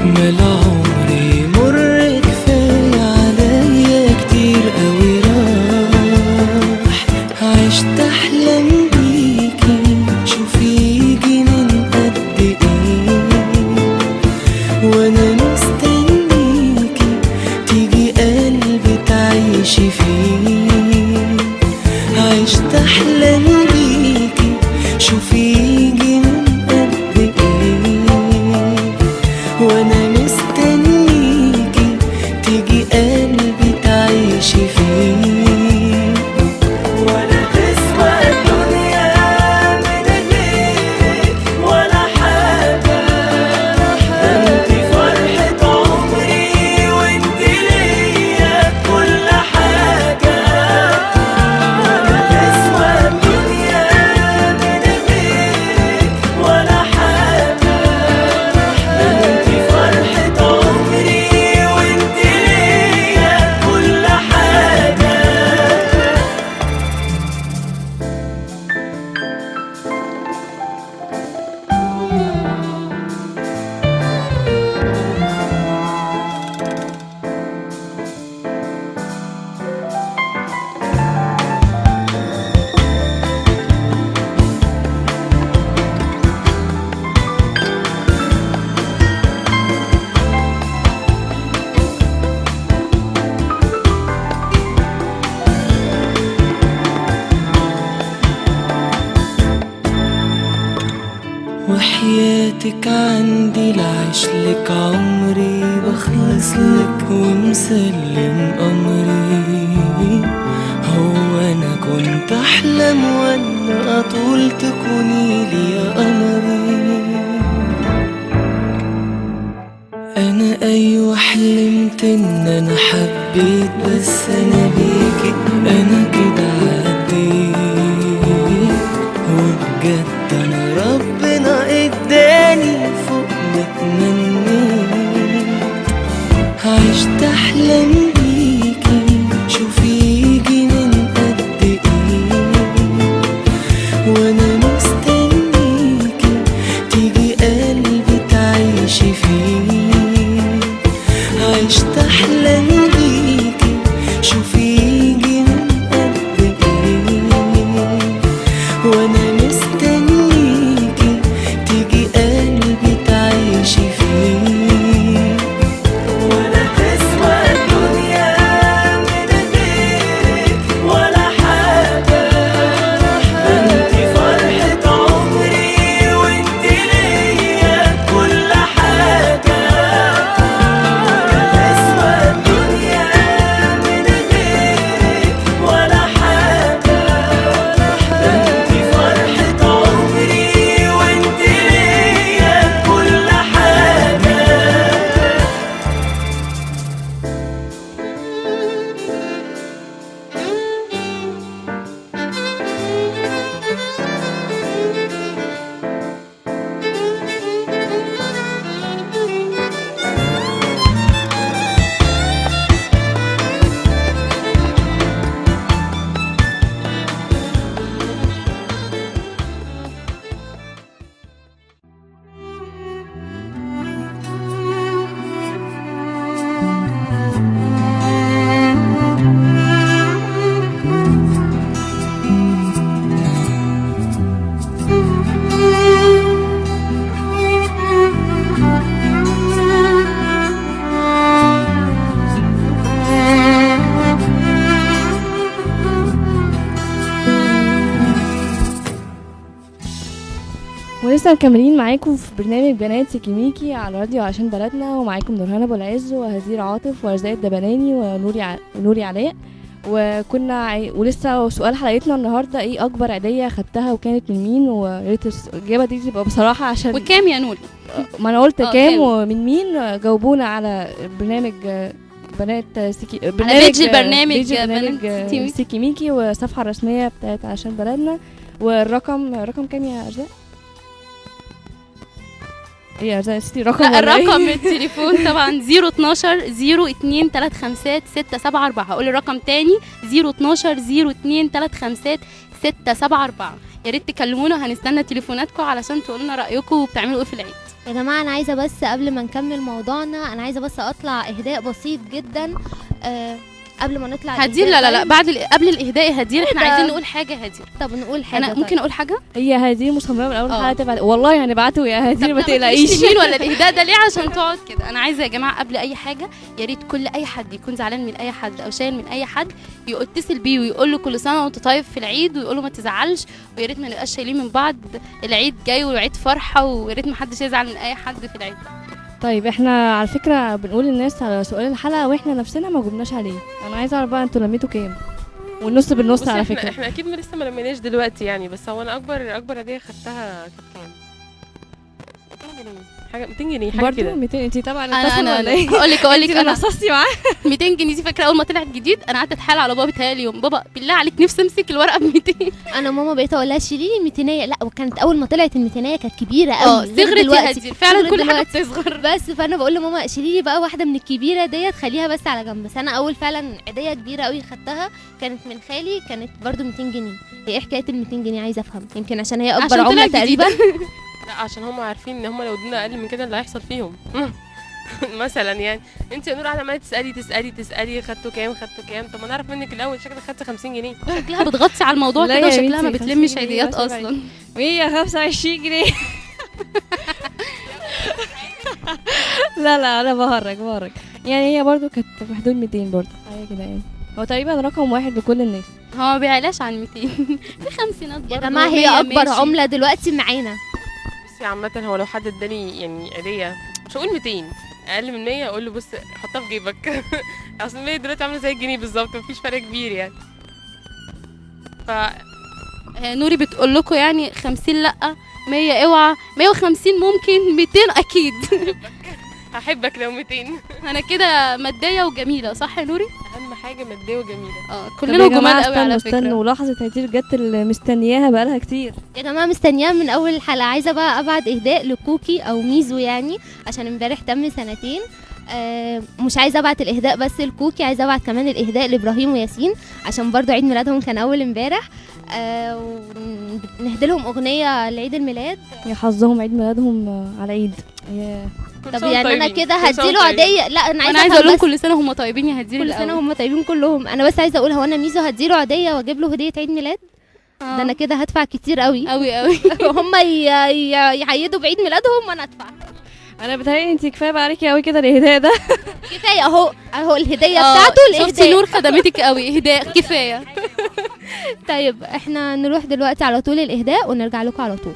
ما العمر يمر، كفاية عليا كتير قوي راح. عشت احلم بيكي، شوفي يجي من قد ايه، وانا مستنيكي تيجي قلبي تعيشي فيه. عشت احلم بيكي، شوفي يجي من قد ايه، وانا مستنيكي تيجي قلبي تعيشي فيه. ولا تسوى الدنيا من غيرك ولا حاجة، انت فرحة عمري وانت ليا كل حاجة. ولا تسوى الدنيا من غيرك ولا حاجة، انت فرحة عمري وانت ليا كل حاجة. وحياتك عندي لعيش لك عمري، بخلص لك ومسلم أمري. هو أنا كنت أحلم ولا أطول تكوني لي يا قمري؟ أنا أيوة حلمت إن أنا حبيت، بس أنا بيكي أنا كده عديت. وبجد أنا ربنا اداني فوق ما اتمنيت. عشت أحلم بيكي، شوفي يجي من قد ايه، وانا مستنيكي تيجي قلبي تعيشي فيه. عشت أحلم بيكي، شوفي يجي من قد ايه، وانا مستنيكي تيجي قلبي تعيشي فيه. ولا تسوى الدنيا من غيرك ولا حاجة، انت فرحة عمري وانت ليا كل حاجة. ولا تسوى الدنيا من غيرك ولا حاجة، انت فرحة عمري. ولسه مكملين معاكم في برنامج بنات سيكيميكي على راديو عشان بلدنا، ومعاكم نورهان ابو العز وهزير عاطف ورزاق الدبناني ونوري علاء. وكنا ولسه سؤال حلقتنا النهارده ايه اكبر عيديه خدتها وكانت من مين؟ ويا ريت الاجابة دي تبقى بصراحة عشان وكام يا نور؟ ما انا قلت كام ومن مين. جاوبونا على برنامج بنات سيكي، برنامج page البرنامج بنات سيكيميكي والصفحة الرسمية بتاعت عشان بلدنا. والرقم رقم كام يا ارزاق؟ ايه يا ارزاق نسيتي الرقم ولا ايه؟ الرقم التليفون طبعا 012 02 35 674. هقول الرقم تاني 012 02 35 674. يا ريت تكلمونا، هنستنى تليفوناتكم علشان تقولوا لنا رايكم وبتعملوا ايه في العيد. يا جماعة انا عايزه بس قبل ما نكمل موضوعنا، انا عايزه بس اطلع اهداء بسيط جدا قبل ما نطلع هدير. لا لا لا، بعد قبل الاهداء يا هدير احنا عايزين نقول حاجة. هدير طب نقول حاجة. انا ممكن اقول حاجة؟ هي هدير مصممه من اول حلقة تبعت، والله هنبعته يا هدير ما تقلقيش. مين ولا الاهداء ده ليه عشان تقعد كده؟ انا عايزه يا جماعة قبل اي حاجة يا ريت كل اي حد يكون زعلان من اي حد او شايل من اي حد يتصل بيه ويقول له كل سنة وانت طيب في العيد، ويقول له ما تزعلش، ويا ريت ما نبقاش شايلين من بعض. العيد جاي والعيد فرحه، ويا ريت ما حدش يزعل من اي حد في العيد. طيب احنا على فكرة بنقول للناس على سؤال الحلقة واحنا نفسنا ما جبناش عليه. انا عايزه اعرف بقى انتوا لميتوا كام؟ والنص بالنص على فكرة. احنا اكيد لسه ما لميناش دلوقتي يعني، بس هو انا اكبر هديه خدتها كانت كام؟ 200 جنيه حاجة، 200 جنيه حاجة كده. برضه 200؟ انت طبعا اتصل ولا ايه؟ اقول لك انا قصصتي معاه 200 جنيه دي. فاكره اول ما طلعت جديد انا قعدت اتحايل على بابا بتهيألي يوم، بابا بالله عليك نفسي امسك الورقة ب 200. انا ماما بقيت اقول لها شيلي لي 200. لا وكانت اول ما طلعت ال 200 كانت كبيرة قوي. صغرت يا هدير فعلا، كل حاجة بتصغر. بس فانا بقول لماما شيلي لي بقى واحدة من الكبيرة ديت، خليها بس على جنب. بس انا اول فعلا عيديه كبيرة قوي خدتها كانت من خالي، كانت برده 200 جنيه. هي ايه حكاية ال 200 جنيه؟ عايزه افهم، يمكن عشان هي اكبر عمله تقريبا. لا عشان هم عارفين ان هم لو ادونا اقل من كده اللي هيحصل فيهم مثلا يعني. انت يا نور قاعدة عماله تسالي تسالي تسالي خدتوا كام خدتوا كام. طب ما نعرف منك الاول، شكلك خدت 50 جنيه. شكلها بتغطي على الموضوع كده، وشكلها ما بتلمش عيديات اصلا. 125 جنيه. لا لا انا بهرج يعني. هي برضو كانت في حدود 200 برضو حاجة كده يعني. هو تقريبا رقم واحد لكل الناس، هو ما بيعلاش عن 200 في خمسينات برضو يا جماعة. هي اكبر عمله دلوقتي معانا. عامة هو لو حد اداني يعني عيدية مش هقول 200، اقل من 100 اقول له بص حطها في جيبك. اصل 100 دلوقتي عامله زي الجنيه بالظبط، مفيش فرق كبير يعني. ف نوري بتقول لكم يعني 50 لا، 100 اوعى، 150 ممكن، 200 اكيد. هحبك لو 200. انا كده مادية وجميلة صح يا نوري؟ اهم حاجة مادية وجميلة. كلنا جمال قوي على فكرة. استنوا لحظة، هدير جت اللي مستنياها بقالها كتير يا جماعة، مستنياها من اول الحلقة. عايزه بقى ابعت اهداء لكوكي او ميزو يعني، عشان امبارح تم 2 سنين. مش عايزه ابعت الاهداء بس لكوكي، عايزه ابعت كمان الاهداء لابراهيم وياسين عشان برضو عيد ميلادهم كان اول امبارح. ونهدي لهم اغنية لعيد الميلاد. يا حظهم عيد ميلادهم على عيد. طب يعني انا كده هديله عيديه؟ لا انا عايزه اقول لهم كل سنة هم طيبين يا هدير. كل سنة هم طيبين كلهم. انا بس عايزه اقول هو انا ميزو هديله عيديه واجيب له هديه عيد ميلاد؟ ده انا كده هدفع كتير قوي قوي قوي. هم يعيدوا بعيد ميلادهم وانا ادفع. انا بتهيألي انت كفاية بقى عليكي قوي كده الاهداء ده. كفاية اهو الهدية بتاعته. الاهداء شفتي نور خدمتك قوي، اهداء كفاية. طيب احنا نروح دلوقتي على طول الاهداء ونرجع لكم على طول.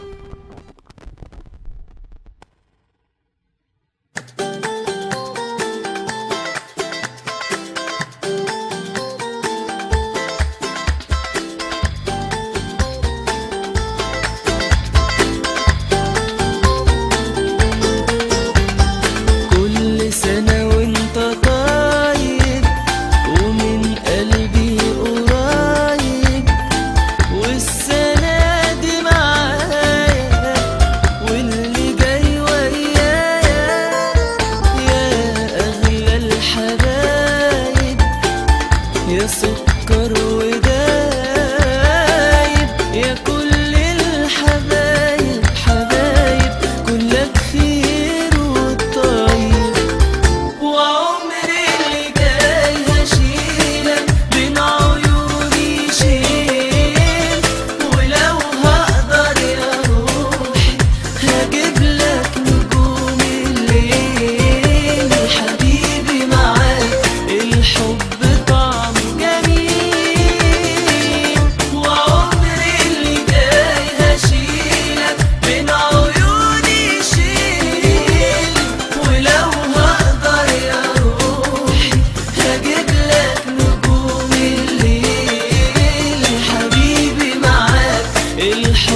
كل سنة وانت طيب ومن قلبي قريب، والسنة دي معايا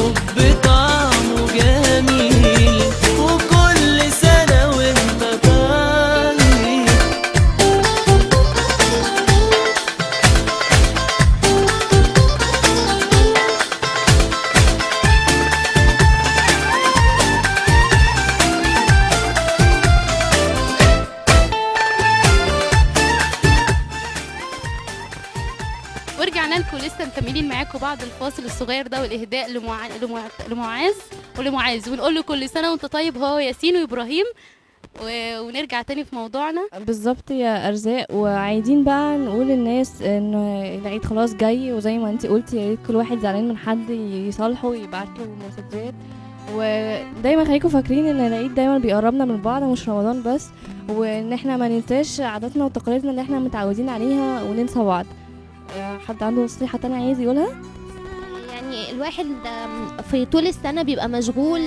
الحب طعمه جميل، وكل سنة وانت طيب. ورجعنا لكم لسه مكملين معاكم بعد الفاصل الصغير ده والاهداء لمعاذ ولمعاذ، ونقول له كل سنة وانت طيب، هو ياسين وابراهيم. ونرجع تاني في موضوعنا. بالظبط يا ارزاق. وعايزين بقى نقول للناس ان العيد خلاص جاي، وزي ما انت قلتي يا ريت كل واحد زعلان من حد يصالحه ويبعت له مسجات. ودايما خليكم فاكرين ان العيد دايما بيقربنا من بعض، مش رمضان بس، وان احنا ما ننساش عاداتنا وتقاليدنا اللي احنا متعودين عليها وننسى بعض. حد عنده نصيحة تانية عايز يقولها؟ يعني الواحد في طول السنة بيبقى مشغول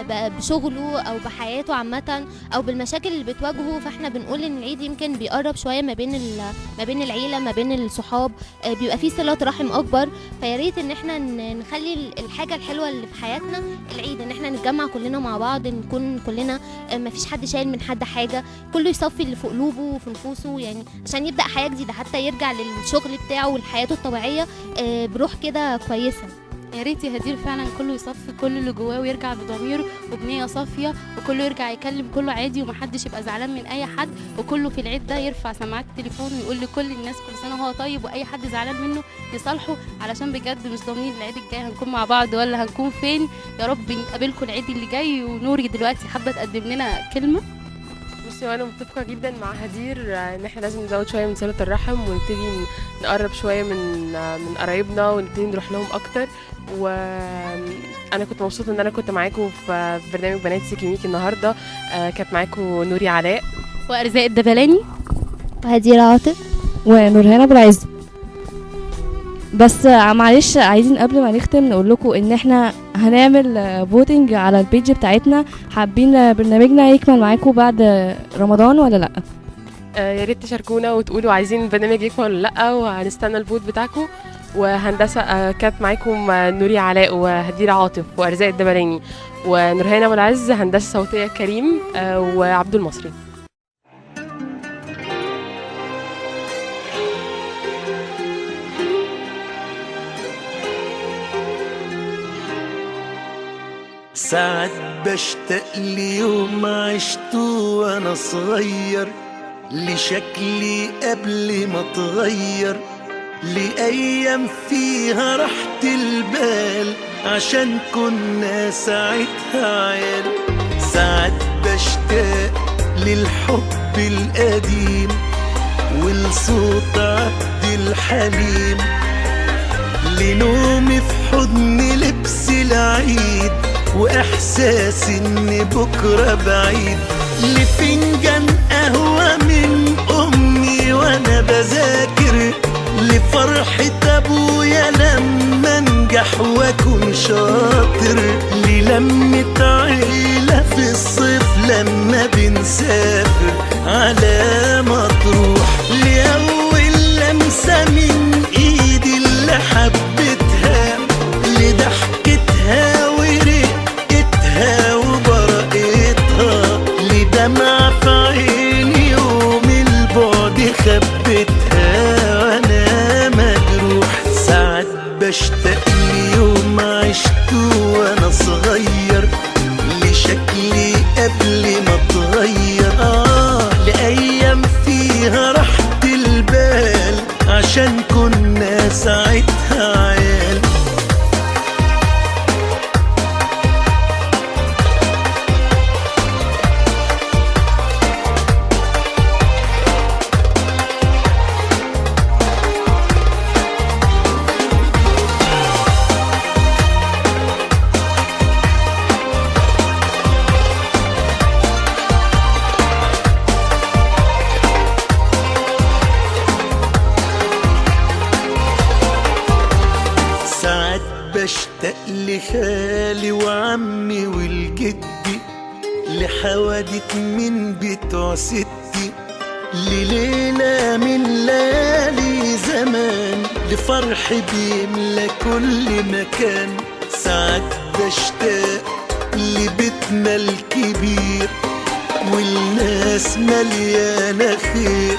بشغله أو بحياته عامة أو بالمشاكل اللي بتواجهه، فاحنا بنقول إن العيد يمكن بيقرب شوية ما بين العيلة، ما بين الصحاب، بيبقى فيه صلة رحم أكبر. فياريت إن احنا نخلي الحاجة الحلوة اللي في حياتنا العيد، إن احنا نتجمع كلنا مع بعض، نكون كلنا ما فيش حد شايل من حد حاجة، كله يصفي اللي في قلوبه وفي نفوسه، يعني عشان يبدأ حياة جديدة، حتى يرجع للشغل بتاعه ولحياته الطبيعية بروح كده كويسة. يا ريت يا هدير فعلا كله يصفي كل اللي جواه ويرجع بضميره وبنية صافية، وكله يرجع يكلم كله عادي، ومحدش يبقى زعلان من أي حد، وكله في العيد ده يرفع سماعات التليفون ويقول لكل الناس كل سنة وهو طيب، وأي حد زعلان منه يصالحه، علشان بجد مش ضامنين العيد الجاي هنكون مع بعض ولا هنكون فين. يا رب نقابلكم العيد اللي جاي. ونوري دلوقتي حابة تقدم لنا كلمة. بصي، وانا متفقه جدا مع هدير ان احنا لازم نزود شوية من صله الرحم، ونبتدي نقرب شوية من قرايبنا، ونبتدي نروح لهم اكتر. وانا كنت مبسوطة ان انا كنت معاكم في برنامج بنات سيكيميكي النهارده. كانت معاكم نوري علاء وارزاق الدبلاني وهدير عاطف ونورهان ابو العز. بس معلش عايزين قبل ما نختم نقول لكم ان احنا هنعمل voting على ال page بتاعتنا، حابين برنامجنا يكمل معاكم بعد رمضان ولا لا؟ يا ريت تشاركونا وتقولوا عايزين البرنامج يكمل ولا لا، وهنستنى ال vote بتاعكم. وهندسة كانت معاكم نوري علاء وهدير عاطف وارزاق الدبلاني ونورهان ابو العز، هندسة صوتية كريم وعبد المصري. ساعات بشتاق ليوم عشته وانا صغير، لشكلي قبل ما اتغير، لأيام فيها راحة البال عشان كنا ساعتها عيال. ساعات بشتاق للحب القديم ولصوت عبد الحليم، لنومي في حضن لبس العيد وإحساس إن بكرة بعيد، لفنجان قهوة من أمي وأنا بذاكر، لفرحة أبويا لما أنجح وأكون شاطر، للمة عيلة في الصيف لما بنسافر على مطروح، لأول لمسة من إيدي اللي حبتها، لضحكتها ورقتها وبرقتها، لدمعة في عيني يوم البعد خبتها وأنا مجروح. ساعات بشتاق ليوم عشته وأنا صغير، لشكلي قبل ما اتغير، لأيام فيها راحة البال عشان كنا ساعتها عيال. بشتاق لخالي وعمي والجدي، لحوادث من بتوع ستي، لليلة من ليالي زمان، لفرح بيملى كل مكان. ساعات اشتاق لبيتنا الكبير والناس مليانة خير،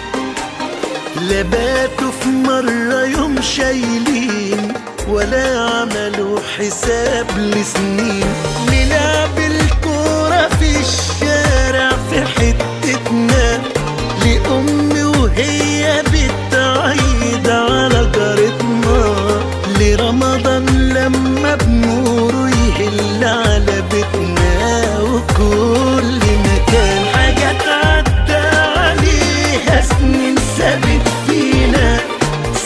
لا باتوا في مرة يوم شايلين ولا عملوا حساب لسنين. نلعب الكورة في الشارع في حتتنا، لأمي وهي بتعيد على جارتنا، لرمضان لما بنوره يهل على بيتنا وكل مكان. حاجة تعدى عليها سنين ثابت فينا،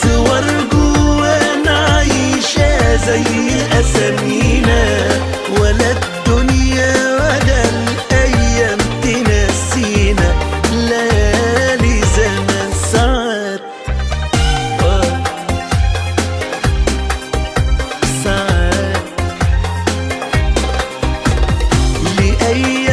صور جوانا عايشة زي أسامينا، ولا الدنيا ولا الأيام تنسينا ليالي زمان ساعات. ساعات لأي